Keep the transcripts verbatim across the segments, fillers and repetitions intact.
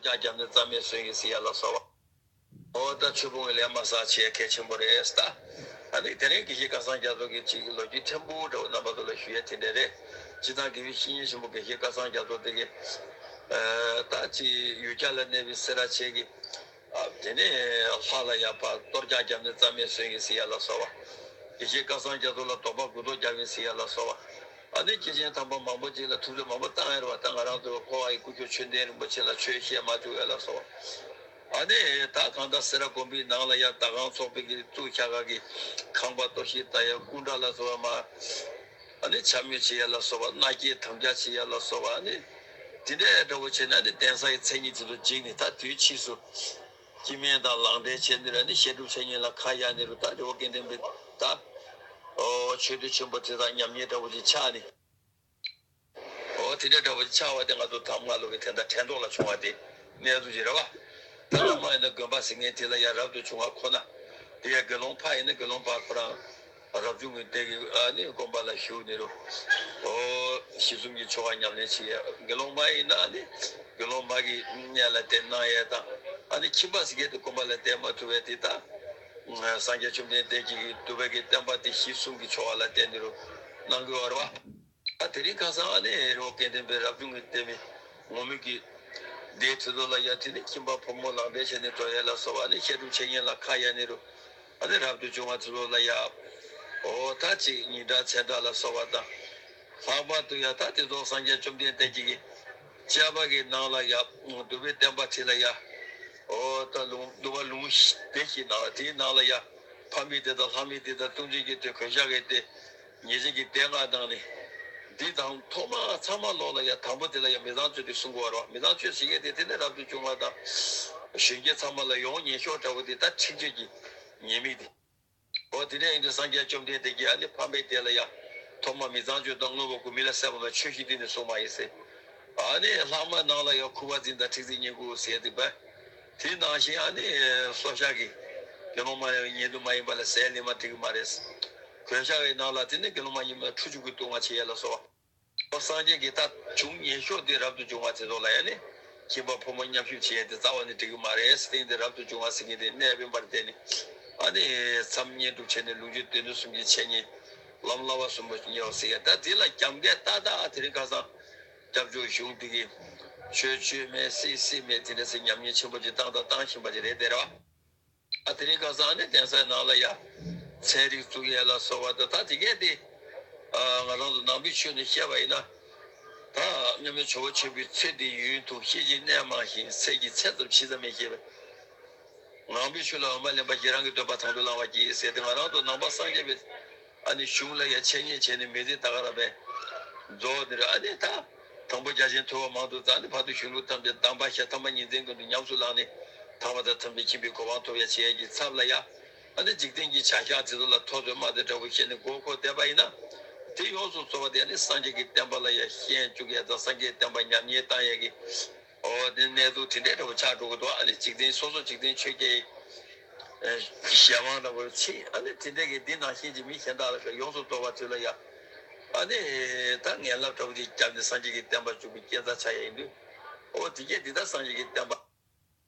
ཀྱང་རྒྱབ་ནས་རྩ་མེད་བཟོས་ཡིན་ཟེར་ཡ་ལ་སོགས་པ། འོ་ད་ཆོས་ཕུང་གི་ལས་མ་བསགས་བྱས་གལ་ཆེན་པོ་རེད་ད། ཨ་ནི་དེ་རིང་དགེ་བཤེས་སྐལ་བཟང་རྒྱ་མཚོ་གི་ཅིག་ལོ་རྒྱུས་ཕྲན་བུ་འདྲ་བོ་རྣམ་པ་ཚོ་ལ་ཞུ་ཡས་དེ་འདྲ་རེད། སྤྱིར་བཏང་དགེ་བའི་བཤེས་གཉེན་ཆེན་པོ་དགེ་བཤེས་སྐལ་བཟང་རྒྱ་མཚོ་དེ་གི་ད་ཅིག་ཡུལ་གྱར་ལ་གནས་པའི་སེ་ར་བྱེས་ཀྱི། ཨ་དེ་ནས་ལྷ་ལ་ཡར་ཕར་གཏོར་རྒྱག་བརྒྱབ་ནས་རྩ་མེད་བཟོས་ཡིན་ཟེར་ཡ་ལ་སོགས་པ། དགེ་བཤེས་སྐལ་བཟང་རྒྱ་མཚོ་ལ་དོགས་པ་མགུ་ཏོག་བརྒྱབ་ཡིན་ཟེར་ཡ་ལ་སོགས་པ། ཨ་ནི་སྐྱེས་ཆེན་དམ་པ་མང་པོ་ཅིག་ལ་ཐུགས་རྗེ་མང་པོ་བཏང་ཡོད་རེད་བ། ད་ང་རང་ཚོའི་འཁོར་བ་ཡི་སྐུ་ཁྱུང་ཆོས་ལྡན་རིན་པོ་ཆེ་ལ་ཆོས་བཤད་མ་བཅུག་ཡ་ལ་སོགས་པ། ཨ་ནི་ད་གང་ལྟར་སེ་ར་དགོན་པའི་ནང་ལ་ཡ་ད་གང་ཚོགས་པའི་གི་གཙུག་ལག་ཁང་གི་ཁང་པ་གཏོར་བཤིག་བཏང་ཡ་སྐུ་འདྲ་ལ་སོགས་པ་མ། ཨ་ནི་འཕྱ་སྨོད་བྱེད་ཡ་ལ་སོགས་པ། མནའ་སྐྱེལ་དམ་བཅའ་བྱེད་ཡ་ལ་སོགས་པ། ཨ་ནི་དེ་འདྲའི་འདྲ་བོ་བྱས་ན་ནི་གདན་ས་ཡི་མཚན་ཉིད་དེ་ཚོ་བརྗེད་ནས་ད་དུས་ཕྱིས་སུ་སྐྱེ་དམན་དང་ལག་འབྲེལ་བྱས་ནས་ར་ནི་བཤད་སྒྲུབ་འཆད་ཉན་ལ་ཁ་གཡར་ནས་རུ་ད་རི་བོ་དགེ་ལྡན་པའི་ད་ཨོ་ཆོས་སྡེ་ཆེན་པོ་དེ་དག་ཉམས་ཉེས་འདྲ་བོ་ཅིག་ཆགས་ནས། ཨོ་དེ་འདྲ་འདྲ་བོ་ཅིག་ཆགས་པ་དེ་ང་ཚོ་དང་པོ་ལྔ་ལོ་གི་དེ་འདྲ་དྲན་ཐོག་ལ་བྱུང་བ་དེ་གནས་ཚུལ་ཅིག་རེད་བ། ད་སྔ་མ་ཡིན་ན་དགོན་པ་ཟེར་མཁན་དེ་ལ་ཡ་རབ་ཏུ་བྱུང་བ་ཁོ་ན། དེ་ཡ་དགེ་སློང་ཕ་ཡིན་ན་དགེ་སློང་ཕ་ཁོ་རང་རབ་བྱུང་གི་སྡེ་གི་ཨ་ནི་དགོན་པ་ལ་ཞུགས་ནས་རུ། ཨོ་གཞི་གསུམ་གྱི་ཆོ་ག་ཉམས་ལེན་བྱེད་ཡ། དགེ་སློང་མ་ཡིན་ན་ཨ་ནི་དགེ་སློང་མ་གི་གནས་ལ་བསྟེན་གནང་ཡས་དང་། ཨ་ནི་ཁྱིམ་པ་ཟེར་མཁན་དེ་དགོན་པ་ལ་བསྟེན་མ་ཐུབ་པས་དེ་ད་སངས་རྒྱས་བཅོམ་ལྡན་འདས་ཀྱིས་འདུལ་བའི་གི་བསྟན་པ་དེ་གཞི་གསུམ་གྱི་ཆོ་ག་ལ་བརྟེན་ནས་རུ་གནང་གི་ཡོད་རེད་བ། ཨ་དེ་རིང་ཁ་སང་ཨ་ནི་རི་བོ་དགེ་ལྡན་པའི་རབ་བྱུང་གི་སྡེ་མི་ངོ་མ་གི་སྡེ་དེ་ཚོ་ལ་ཡ་དེ་ནི་ཁྱིམ་པ་ཕོ་མོ་ལག་འབྲེལ་བྱས་ནས་འགྲོ་ཡས་ལ་སོགས་པ། ཨ་ནི་བཤད་སྒྲུབ་འཆད་ཉན་ལ་ཁ་གཡར་ནས་རུ། ཨ་ནི་རབ་ཏུ་བྱུང་བ་དེ་ཚོ་ལ་ཡ་ཨོ་ད་ཅིག་ཉིན་གྲངས་མཚན་གྲངས་ལ་སོགས་པ་དང་། ལྷག་པར་དུ་ཡ་ད་དེ་ཚོ་སངས་རྒྱས་བཅོམ་ལྡན་འདས་ཀྱི་གི་བཅས་པ་གི་ནང་ལ་ཡ་འདུལ་བའི་བསྟན་པ་དེ་ལ་ཡ་ཨོ་ད་ལུང་འདུལ་བ་ལུང་སྡེ་བཞི་ནང་ལ་དེའི་ནང་ལ་ཡ་ཕ་མེས་སྡེ་དང་ལྷ་མེས་སྡེ་དང་ལྟུང་བྱེད་ཀྱི་སྡེ་གོས་ཤག་གི་སྡེ། ཉེས་བྱས་ཀྱི་སྡེ་ལྔ་དང་ནི། འདི་དང་ཐོག་མ་ཚང་མ་ལོག་ལ་ཡ་དང་པོ་དེ་ལ་ཡ་མི་ཚངས་སྤྱོད་དེ་གསུང་དགོས་པ་རེད་བ། མི་ཚངས་སྤྱོད་ཟེར་མཁན་དེ་དེ་ནི་རབ་ཏུ་བྱུང་བ་དང་། གཞོན་སྐྱེས་ཚང་མ་ལ་ཡོང་ཉེན་ཤོས་འདྲ་བོ་དེ་ད་འཁྲིག་སྤྱོད་ཀྱི་ཉེས་དམིགས་དེ། འོ་དེ་འདྲ་ཡིན་དུས་སངས་རྒྱས་བཅོམ་ལྡན་འདས་ཀྱིས་ཨ་ནི་ཕ་མེས་སྡེ་ལ་ཡ་ཐོག་མ་མི་ཚངས་སྤྱོད་དང་དངོས་པོ་ཀུན་མི་ལ་སྲེད་པ་མེད་ཆོས་བཞི་སྟེང་ནས་གསུངས་པ་ཡིན་ཟེར། ཨ་ནི་ལྷག་མ་ནང་ལ་ཡ་ཁུ་བ་འཛིན་དང་འཁྲིག་འཛིན་བསྙེན་བཀུར་ཟེར་དེ་བས། དེ་ནང་བཞིན་ཨ་ནི་སོ་ཤ་གི་དགེ་སློང་མ་ཡང་ཉེ་དུ་མ་ཡིན་པ་ལ་ཟས་ལེན་མ་འགྲིག་གི་མ་རེད། གོས་ཤག་གི་ནང་ལ་དེ་ནི་དགེ་སློང་མ་ཡིན་པ་ཁྲུས་ཆུ་གི་བཏུང་བ་བྱེད་ཡས་ལ་སོགས་པ། སངས་རྒྱས་ཀྱི་ད་བྱུང་ཉེན་ཤོས་དེ་རབ་ཏུ་བྱུང་བ་དེ་ཚོ་ལ་ཡ་ནི་ཁྱིམ་པ་ཕོ་མོ་མཉམ་ཞུགས་བྱེད་ཡས་དེ་རྩ་བ་ནས་འགྲིག་གི་མ་རེད་ཟེར། དེ་རབ་ཏུ་བྱུང་བ་ཟེར་མཁན་དེ་གནས་དབེན་པར་བསྡད་ནས་ཨ་ནི་མཚམས་བསྙེན་སྒྲུབ་བྱས་ནས་ལུང་རྒྱུན་སྡེ་སྣོད་གསུམ་གྱི་འཆད་ཉན་ལམ་བསླབ་པ་གསུམ་པོ་གཉེར་བ་ཟེར་ཡ། ད་དེ་ལ་རྒྱབ་འགལ་ཏག་ཏག་དེ་རིང་ཁ་སང་སྐྱབས་བཅོལ་གཞུང་དེ་གིས་ཆོས་ཆོས་མེད་སྲིད་སྲིད་མེད་དེ་འདྲ་ཟེར་ཉམས་ཉེས་ཆེན་པོ་ཅིག་བཏང་དང་བཏང་བཞིན་པ་ཅིག་རེད་དེ་རེད་བ། ཨ་དེ་རིང་ཁ་སང་ནི་གདན་ས་ནང་ལ་ཡ་ཚན་རིག་བཙུགས་ཡས་ལ་སོགས་པ་དང་། ད་དེ་གས་དེ་ཨ་ང་རང་ཚོ་ནང་པའི་ཆོས་ནས་བཤད་པ་ཡིན་ན། ད་སྔོན་མའི་ཇོ་བོ་ཆེན་པོའི་ཚེ་འདི་ཡུན་ཐུང་། ཤེས་བྱའི་གནས་མང་ཞིང་། ཚེ་གི་ཚད་ཙམ་ཕྱིས་ཙམ་མེད་ཞེས་པས། ངང་པའི་ཆོས་ལ་འོ་མ་ལེན་པ། ཡི་རང་གི་འདོད་པ་དང་དུ་བླང་བར་བགྱི་ཟེར་ཏེ། ང་རང་ཚོ་ནང་པ་སངས་རྒྱས་པའི་ཨ་ནི་གཞུང་ལ་ཡ་འཆད་ཉན་བྱས་ནས་མི་ཚེ་ད་ག་རང་བས་རྫོགས་ནས་ར། ཨ་ནི་ད་དང་པོ་རྒྱ་ཆེན་ཐུབ་པ་མང་དུ་བཙལ་ནས། བར་དུ་གཞུང་ལུགས་ཐམས་ཅད་གདམས་པ་ཞལ་ཐམ་པ་ཉིན་མཚན་ཀུན་ཏུ་ཉམས་སུ་བླངས་ནས། ཐ་མ་དང་ཐམས་ཅད་མཁྱེན་པའི་གོ་འཕང་ཐོབ་ཡ་བྱེད་ཡ་གི་ཚབ་ལ་ཡ། ཨ་ནི་འཇིག་རྟེན་གྱི་བྱ་གཞག་དེ་ཚོ་ལ་ཐོ་ཚོད་དམའ་དེ་འདྲ་བོ་བཤད་ནས་མགོ་འཁོར་བསྡད་པ་ཡིན་ན། དེ་ཡོངས་སུ་རྫོགས་པ་དེ་ཨ་ནི་སངས་རྒྱས་ཀྱི་བསྟན་པ་ལ་ཡ་ཤན་བཅུག་ཡ་དང་། སངས་རྒྱས་བསྟན་པ་ཉམས་ཉེས་བཏང་ཡ་གི་ཨོ་དེ་གནས་ཚུལ་དེ་འདྲ་འདྲ་བོ་ཆགས་འགྲོ་གི་འདུག་ཨ་ནི་འཇིག་རྟེན་སོ་སོ་འཇིག་རྟེན་ཆོས་བརྒྱད་ཨེ་གཞན་དབང་འདྲ་བོ་ཕྱིན། ཨ་ནི་དེ་འདྲ་གི་འདི་ནང་བཞིན་གྱི་མི་གཞན་དག་ལ་ཡོངས་སུ་རྫོགས་པ་དེ་ལ་ཡ། ཨ་ནི་ད་ངན་བསླབ་འདྲ་བོ་དེ་བརྒྱབ་ནས་སངས་རྒྱས་ཀྱི་བསྟན་པ་བཅུག་པའི་སྐྱེ་འཚར་ཆགས་ཡ་ཡིན་དུས། ཨོ་དེ་གས་འདི་ད་སངས་རྒྱས་ཀྱི་བསྟན་པ་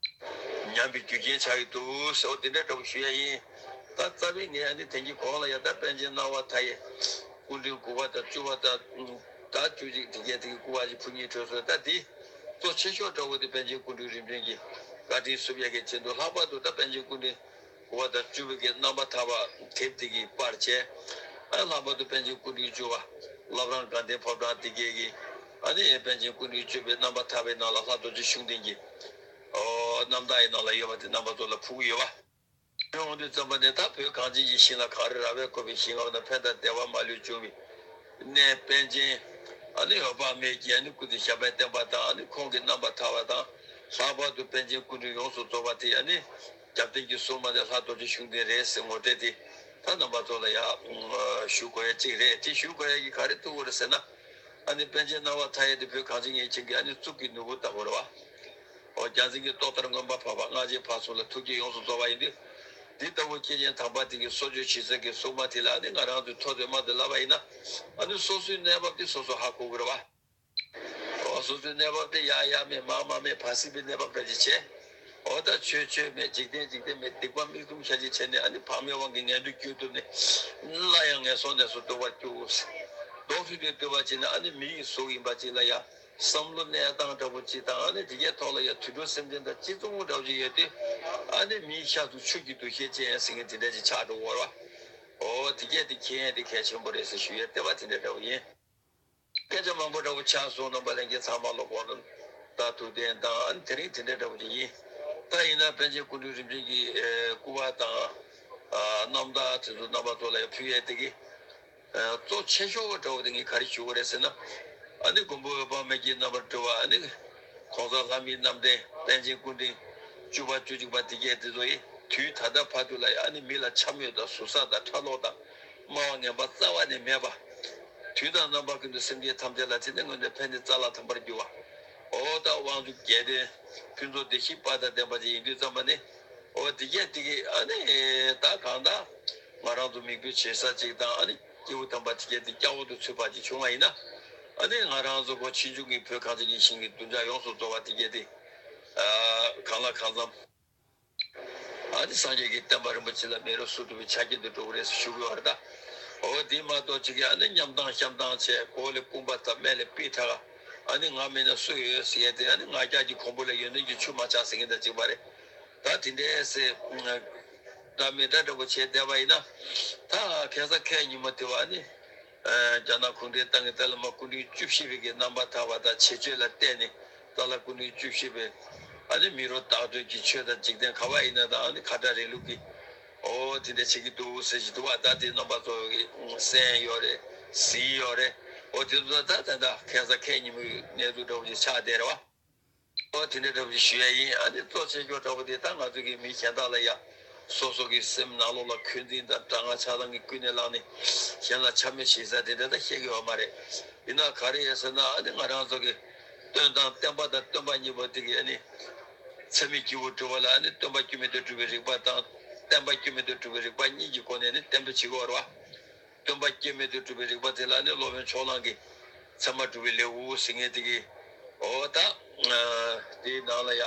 ཉམས་པའི་རྒྱུ་རྐྱེན་ཆགས་ཀྱི་འདུག་ཟེར། ཨོ་དེ་འདྲ་འདྲ་བོ་ཞུ་ཡ་ཡིན། ད་རྩ་བའི་ངས་ཨ་ནི་དེང་གི་གོང་ལ་ཡ་ད་པཎ་ཆེན་སྣང་བ་མཐའ་ཡས་སྐུ་ཕྲེང་དགུ་པ་དང་བཅུ་པ་དང་། ད་བཅུ་གཅིག་དེ་གས་དེ་གི་སྐུ་པར་ཅིག་ཕུལ་སྙིང་བྲོ་སོང་། ད་དེ་གཙོ་ཆེ་ཤོས་འདྲ་བོ་དེ་པཎ་ཆེན་སྐུ་ཕྲེང་རིམ་བྱོན་གྱི་བཀའ་དྲིན་བསུབ་ཡ་གི་ཆེད་དུ། ལྷག་པར་དུ་ད་པཎ་ཆེན་སྐུ་ཕྲེང་དགུ་པ་དང་བཅུ་པའི་གི་རྣམ་པར་ཐར་པ་དེབ་དེ་གི་པར་བྱས། ཨ་ལྷག་པར་དུ་པཎ་ཆེན་སྐུ་ཕྲེང་བཅུ་པ་བླ་བྲང་དགའ་ལྡན་ཕོ་བྲང་དེ་གས་ཀྱི་ཨ་ནི་པཎ་ཆེན་སྐུ་ཕྲེང་བཅུ་པའི་རྣམ་པར་ཐར་པའི་ནང་ལ་ལྷ་རྡོ་རྗེ་ཤུགས་ལྡན་གྱི་ཨོ་རྣམ་ཐར་ཡི་ནང་ལ་ཡོད་པ་དེ་རྣམ་པ་ཚོ་ལ་ཕུལ་གྱི་ཡོད་པ། འོང་དུས་ཙམ་པ་ནས་ད་བོད་གངས་ཅན་གྱི་ཞིང་ལ་གངས་རི་ར་བས་བསྐོར་བའི་ཞིང་ཁམས་ན་ཕན་དང་བདེ་བ་མ་ལུས་འབྱུང་བའི་གནས་པཎ་ཆེན་ཨ་ནི་འོད་དཔག་མེད་ཀྱི་ཨ་ནི་སྐུ་ཚེ་ཞབས་པད་བརྟན་པ་དང་། ཨ་ནི་ཁོང་གི་རྣམ་པར་ཐར་པ་དང་། ལྷག་པར་དུ་པཎ་ཆེན་སྐུ་ཕྲེང་ཡོངས་སུ་རྫོགས་པ་དེ་ཨ་ནི་རྒྱབ་རྟེན་གྱི་སྲུང་མ་དེ་ལྷ་རྡོ་རྗེ་ཤུགས་ལྡན་རེད་ཟེར་ངོ་སྤྲོད་དེ་ད་རྣམ་པ་ཚོ་ལ་ཡ་ཞུ་དགོས་ཡ་གཅིག་རེད། དེ་ཞུ་དགོས་ཡ་གི་ག་རེ་ཐུག་གི་རེད་ཟེར་ན། ཨ་ནི་པཎ་ཆེན་སྣང་བ་མཐའ་ཡས་དེ་བོད་གངས་ཅན་གྱི་ཞིང་གི་ཨ་ནི་གཙུག་གི་ནོར་བུ་ལྟ་བུ་རེད་བ། ཨོ་རྒྱལ་མཚན་གྱི་ཏོག་ལྟར་མངོན་པར་འཕགས་པ་སྔགས་ཆེན་ཕར་ཕྱིན་ལ་ཐུགས་བསྐྱེད་ཡོངས་སུ་རྫོགས་པ་ཡིན་དུས། འདི་ལྟ་བུ་སྐྱེས་ཆེན་དམ་པ་དེ་གི་གསོལ་མཆོད་ཇི་སྲིད་ཀྱི་སྲུང་མ་དེ་ལ་ཨ་ནི་ང་རང་ཚོས་ཐོ་ཚོད་དམའ་དུ་ལབ་པ་ཡིན་ན། ཨ་ནི་སོ་སོའི་གནས་བབ་དེ་སོ་སོ་ཧ་གོ་གི་རེད་བ། ཨོ་ སོ་སོའི་གནས་བབ་དེ་ཡག་ཡག་མེད་མང་མང་མེད་ཕ་སྲིད་པའི་གནས་བབ་འདྲ་ཅིག་བྱས། འོ་ད་ཆོས་ཆོས་མེད་འཇིག་རྟེན་འཇིག་རྟེན་མེད་སྡིག་པ་མིག་བཙུམ་ཤ་ཅིག་བྱས་ནས་ཨ་ནི་བག་མེད་དབང་གིས་ངན་འགྲོ་བསྐྱུར་ཐུབ་ནས་སླར་ཡང་ངན་སོང་གནས་སུ་འགྲོ་བར་འགྱུར། མདོར་བསྡུས་ཏེ་བསྡུས་པ་བྱས་ན་ཨ་ནི་མི་ཡི་གཟུགས་ཡིན་པ་ཅིག་ལ་ཡ་བསམ་བློ་གནས་སྟངས་འདྲ་པོ་ཅིག་དང་ཨ་ནི་དེ་གའི་ཐོག་ལ་ཡ་དུད་འགྲོ་སེམས་ཅན་དང་གཅིག་མཚུངས་འདྲ་པོ་ཅིག་ཡོད་དུས་ཨ་ནི་མིའི་ཤ་ཚུགས་ཆུ་གི་འདུ་ཤེས་ཅན་ཟེར་མཁན་དེ་འདྲ་ཅིག་ཆགས་འགྲོ་གི་ཡོད་རེད་བ། འོ་དེ་གས་དེ་མཁྱེན་ཡས་དེ་གལ་ཆེན་པོ་རེད་ཟེར་ཞུ་ཡས་ལྟ་བ་དེ་འདྲ་འདྲ་པོ་ཡིན། སྐད་ཆ་མང་པོ་འདྲ་པོ་ཆགས་སོང་། རྣམ་པ་ལྷན་རྒྱས་ཚང་མ་ལ་དགོངས་དག་ཐུགས་བདེན་དང་ཨ་ནི་དེ་རིང་དེ་འདྲ་འདྲ་པོ་ཅིག་ཡིན། ད་ཡིན་ན་པཎ་ཆེན་སྐུ་ཕྲེང་རིམ་བྱོན་གྱི་ཨེ་སྐུ་པར་དང་ཨ་རྣམ་ཐར་དེ་ཚོ་རྣམ་པ་ཚོ་ལ་ཡང་ཕུལ་ཡས་དེ་གི་ཨ་གཙོ་ཆེ་ཤོས་འདྲ་པོ་དེ་ངས་ག་རེ་ཞུ་དགོས་རེད་ཟེར་ན། ཨ་ནི་མགོན་པོ་འོད་དཔག་མེད་ཀྱི་རྣམ་པར་གྲོལ་བ་ཨ་ནི་གོང་ས་ལྷ་མིའི་རྣམ་འདྲེན་པཎ་ཆེན་སྐུ་ཕྲེང་བཅུ་པ་བཅུ་གཅིག་པ་དེ་གས་དེ་ཚོ་ཡིས་དུས་ད་ལྟ་བར་དུ་ལ་ཡང་ཨ་ནི་མི་ལ་འཕྱ་སྨོད་དང་ཟུར་ཟ་དང་ཕྲག་དོག་དང་། སྨྲ་བ་ངན་པ་རྩ་བ་ནས་མེད་པ། དུས་དང་རྣམ་པ་ཀུན་ཏུ་སེམས་ཅན་ཐམས་ཅད་ལ་དེ་ནས་སྔོན་ནས་ཕན་བདེ་རྩ་ལ་ཐམ་པར་གྱུར་པ། འོ་ད་དབང་ཕྱུག་རྒྱལ་བསྟན་ཕུན་ཚོགས་བདེ་གཤེགས་དཔལ་དང་ལྡན་པ་ཅིག་ཡིན་དུས་ཙམ་པ་ནི། འོ་དེ་གས་དེ་གས་ཨ་ནི་ད་གང་ལྟར་ང་རང་ཚོ་མིག་དཔེ་བྱེད་ས་ཅིག་དང་ཨ་ནི་སྐྱེས་བུ་དམ་པ་དེ་གས་དེ་སྐྱབས་འོག་ཏུ་ཚུད་པ་ཅིག་བྱུང་བ་ཡིན་ན། ཨ་ནི་ང་རང་ཚོ་གོ་ཕྱིས་འབྱུང་གི་བོད་གངས་ཅན་གྱི་ཞིང་གི་བདུན་ཕྲག་ཡོངས་སུ་རྫོགས་པ་དེ་གས་དེ་ཨ་གང་ལ་གང་འཚམ། ཨ་ནི་སངས་རྒྱས་ཀྱི་བསྟན་པ་རིན་པོ་ཆེ་ལ་མེ་རོ་གསོ་ཐུབ་པའི་ཆ་རྐྱེན་དུ་འགྲོ་གི་རེད་ཟེར་ཞུ་གི་ཡོད་རེད་ད། འོ་དེ་མ་གཏོགས་ཅིག་གིས་ཨ་ནི་མཉམ་བཏང་བཤམ་བཏང་བྱས་གོ་ལ་སྐུ་འབག་ཙམ་སྨད་ལ་པི་ཁྲག་ཨ་ནི་ང་མེད་ན་སུ་ཡོད་ཟེར་ཡས་དེ་ཨ་ནི་ང་རྒྱལ་གྱི་གོང་བུ་ལ་ཡོན་ཏན་གྱི་ཆུ་མ་ཆགས་ཟེར་མཁན་དང་གཅིག་པ་རེད། ད་དེ་འདྲའི་སེ་འདྲ་མི་འདྲ་འདྲ་པོ་བྱས་བསྡད་པ་ཡིན་ན། ད་ཁ་སང་ཁ་ཉིན་མོ་དེ་བ་ནི། རྒྱ་ནག་གུང་ཁྲན་ཏང་གི་ཏཱ་ལའི་བླ་མ་སྐུ་ཕྲེང་བཅུ་བཞི་པའི་གི་རྣམ་པར་ཐར་པ་དང་བྱེད་སྤྱོད་ལ་བརྟེན་ནས་ཏཱ་ལ་སྐུ་ཕྲེང་བཅུ་བཞི་པའི་ཨ་ནི་མི་རོ་བདག་སྤྲོད་ཀྱི་ཆོས་དང་འཇིག་རྟེན་ག་བ་ཡིན་ན་དང་ཨ་ནི་ཁ་བྲལ་རིང་ལུགས་ཀྱི་འོ་དེ་འདྲ་བྱེད་ཀྱི་འདུག་ཟེར་གྱི་འདུག་བ། ད་དེ་རྣམ་པ་ཚོ་གི་གསན་ཡོད་རེད་གཟིགས་ཡོད་རེད། འོ་དེ་ཚོ་ད་ད་ད་ཁ་སང་ཁ་ཉིན་མོའི་གནས་ཚུལ་འདྲ་པོ་ཅིག་ཆགས་བསྡད་རེད་བ། ཨོ་དེ་འདྲ་འདྲ་པོ་ཞིག་ཞུ་ཡ་ཡིན། ཨ་ནི་གཙོ་ཆེ་ཤོས་འདྲ་པོ་དེ་ད་ང་ཚོ་གི་མི་གཞན་དག་ལ་ཡ་སོ་སོ་གི་སེམས་ནང་ལོགས་ལ་འཁོན་འཛིན་དང་དྲག་སྔགས་ཆགས་སྡང་གི་ཀུན་ནས་བསླངས་ནས་གཞན་ལ་འཕྱ་སྨོད་བྱེད་ས་དེ་འདྲ་ད་བཤད་ཀྱི་ཡོད་མ་རེད། ཡིན་ན་ག་རེ་ཡིན་ཟེར་ན་ཨ་ནི་ང་རང་ཚོ་གི་སྟོན་སྟངས་བསྟན་པ་དང་སྟོན་པ་གཉིས་པོ་དེ་གི་ཨ་ནི་ཚད་མའི་སྐྱེས་བུ་གྲུབ་པ་ལ་ཨ་ནི་སྟོན་པ་སྐྱོན་མེད་དུ་གྲུབ་པའི་རིགས་པ་དང་བསྟན་པ་སྐྱོན་མེད་དུ་གྲུབ་པའི་རིགས་པ་གཉིས་ཀྱི་སྒོ་ནས་ནི་བསྟན་པ་བྱེད་ཀྱི་ཡོད་རེད་བ། སྟོན་པ་སྐྱོན་མེད་དུ་གྲུབ་པའི་རིགས་པ་དེ་ལ་ནི་སློབ་དཔོན་ཕྱོགས་གླང་གི་ཚད་མ་གྲུབ་པའི་ལེའུ་ཟེར་མཁན་དེ་གི་འོ་ད་དེའི་ནང་ལ་ཡ་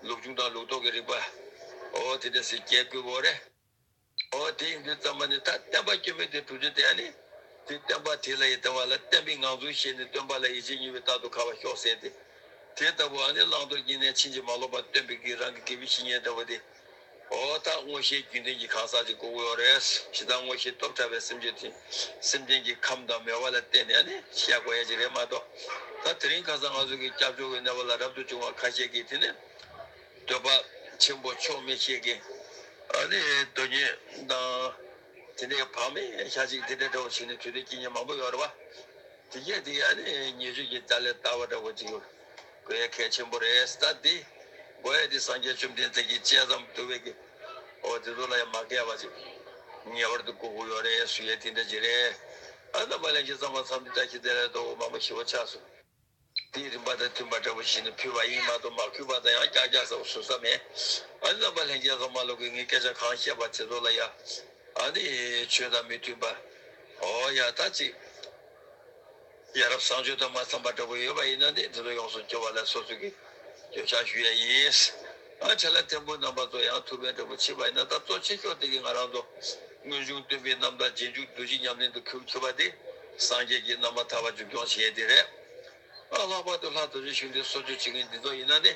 ལུགས་འབྱུང་དང་ལུགས་ལྡོག་གི་རིགས་པ་འོ་དེ་འདྲ་ཟེར་བརྒྱད་བཀོད་ཡོད་རེད། འོ་དེ་ཡིན་དུས་ཙམ་པ་ནི་ད་བསྟན་པ་སྐྱོན་མེད་དུ་གྲུབ་རྒྱུ་དེ་ཨ་ནི་དེ་བསྟན་པ་དེ་ལ་ཡི་བསྟན་པ་ལ་བསྟན་པའི་ངང་ཚུལ་ཤེས་ནས་སྟོན་པ་ལ་ཡིད་ཆེས་ཉེ་བའི་རྟག་ཏུ་ཁ་བ་ཤོག་ཟེར་ཏེ། དེ་ལྟ་བུ་ཨ་ནི་བླང་དོར་གཉིས་གནས་ཕྱིན་ཅི་མ་ལོག་པར་སྟོན་པའི་གི་རང་གི་དགེ་བའི་བཤེས་གཉེན་འདྲ་བོ་དེ། འོ་ད་མངོན་ཤེས་རྒྱུད་ལྡན་གྱི་གང་ཟག་ཅིག་དགོས་ཀྱི་ཡོད་རེད། ཇི་ལྟར་མངོན་ཤེས་སྟོབས་དྲག་པའི་སེམས་ཅན་དེ་སེམས་ཅན་གྱི་ཁམས་དང་མོས་པ་ལ་བརྟེན་ནས་ཨ་ནི་བཤད་དགོས་ཡ་ཅིག་རེད་མ་གཏོགས། ད་དེ་རིང་ཁ་སང་ང་ཚོ་གི་སྐྱབས་བཅོལ་བའི་གནས་བབ་ལ་རབ་ཏུ་བྱུང་བ་ཁ་ཤས་ཀྱིས་དེ་ནི་འདོད་པ་ཆེན་པོ་ཆོག་མི་ཤེས་ཀྱི་ཨ་ནི་དོན་གཉེར་དང་དེ་འདྲའི་བག་མེད་ཤ་ཅིག་དེ་འདྲ་འདྲ་བོ་བྱས་ནས་དུས་དེ་སྐྱེལ་མཁན་མང་པོ་ཡོད་རེད་བ། དེ་གས་དེ་ཨ་ནི་ཉེས་སྤྱོད་ཀྱི་བརྡ་ལན་བཏབ་པ་འདྲ་བོ་ཅིག་དགོས་ཡ་གལ་ཆེན་པོ་རེད། ད་འདི་དགོས་ཡ་དེ་སངས་རྒྱས་བཅོམ་ལྡན་འདས་ཀྱི་བཅད་མཚམས་བསྡུ་བའི་གི་འོ་དེ་ཚོ་ལ་ཡང་མ་འགལ་བ་ཅིག་ངེས་པར་དུ་དགོས་ཀྱི་ཡོད་རེད་ཞུ་ཡ་དེ་འདྲ་ཅིག་རེད། ཨ་རྣམ་པ་ལྷན་རྒྱས་ཚང་མ་འཚམས་འདྲི་བཀྲ་ཤིས་བདེ་ལེགས། དོ་དགོང་མང་པོ་ཞེ་པོ་ཆགས་སོང་། དེའི་རིམ་པ་དང་མཐུན་པ་འདྲ་བོ་ཞིག་ནས་ཕུལ་བ་ཡིན་མ་གཏོགས་མ་ཕུལ་བ་དང་ཡང་ཀྱག་ཀྱག་ཟེར་བ་ཟུར་ཟ་མེད། ཨ་རྣམ་པ་ལྷན་རྒྱས་ཚང་མ་ལོག་གི་ངའི་སྐད་ཆ་གང་བཤད་པ་དེ་ཚོ་ལ་ཡ་ཨ་ནི་ཆོས་དང་མི་མཐུན་པ་འོ་ཡ་ད་ཅིག་ཡ་རབས་བཟང་སྤྱོད་དང་མ་འཚམ་པ་འདྲ་བོ་ཡོད་པ་ཡིན་ན་ནི་དེ་ཚོ་ཡོངས་སུ་སྐྱོབ་པ་ལ་སོ་སོ་གིས་སྐྱོབ་ཕྱག་ཞུ་ཡ་ཡིན། ཨ་བྱས་ལ་ཐེར་འབུམ་རྣམ་པ་ཚོ་ཡང་ཐུགས་ཕན་འདྲ་བོ་མཆིས་པ་ཡིན་ན་ད་གཙོ་ཆེ་ཤོས་དེ་གི་ང་རང་ཚོ་སྔོན་བྱུང་སྟོན་པའི་རྣམ་ཐར་རྗེས་འཇུག་རྡོ་རྗེ་ཉམས་ལེན་དུ་འཁྱུག་ཐུབ་པ་དེ་སངས་རྒྱས་ཀྱི་རྣམ་པར་ཐར་པ་མཇུག་སྐྱོང་བྱེད་ཡས་དེ་རེད། ཨ་ལྷག་པར་དུ་ལྷ་རྡོ་རྗེ་གཞུང་འདི་གསོ་བཅོས་བྱེད་མཁན་འདི་ཚོ་ཡིན་ན་ནི་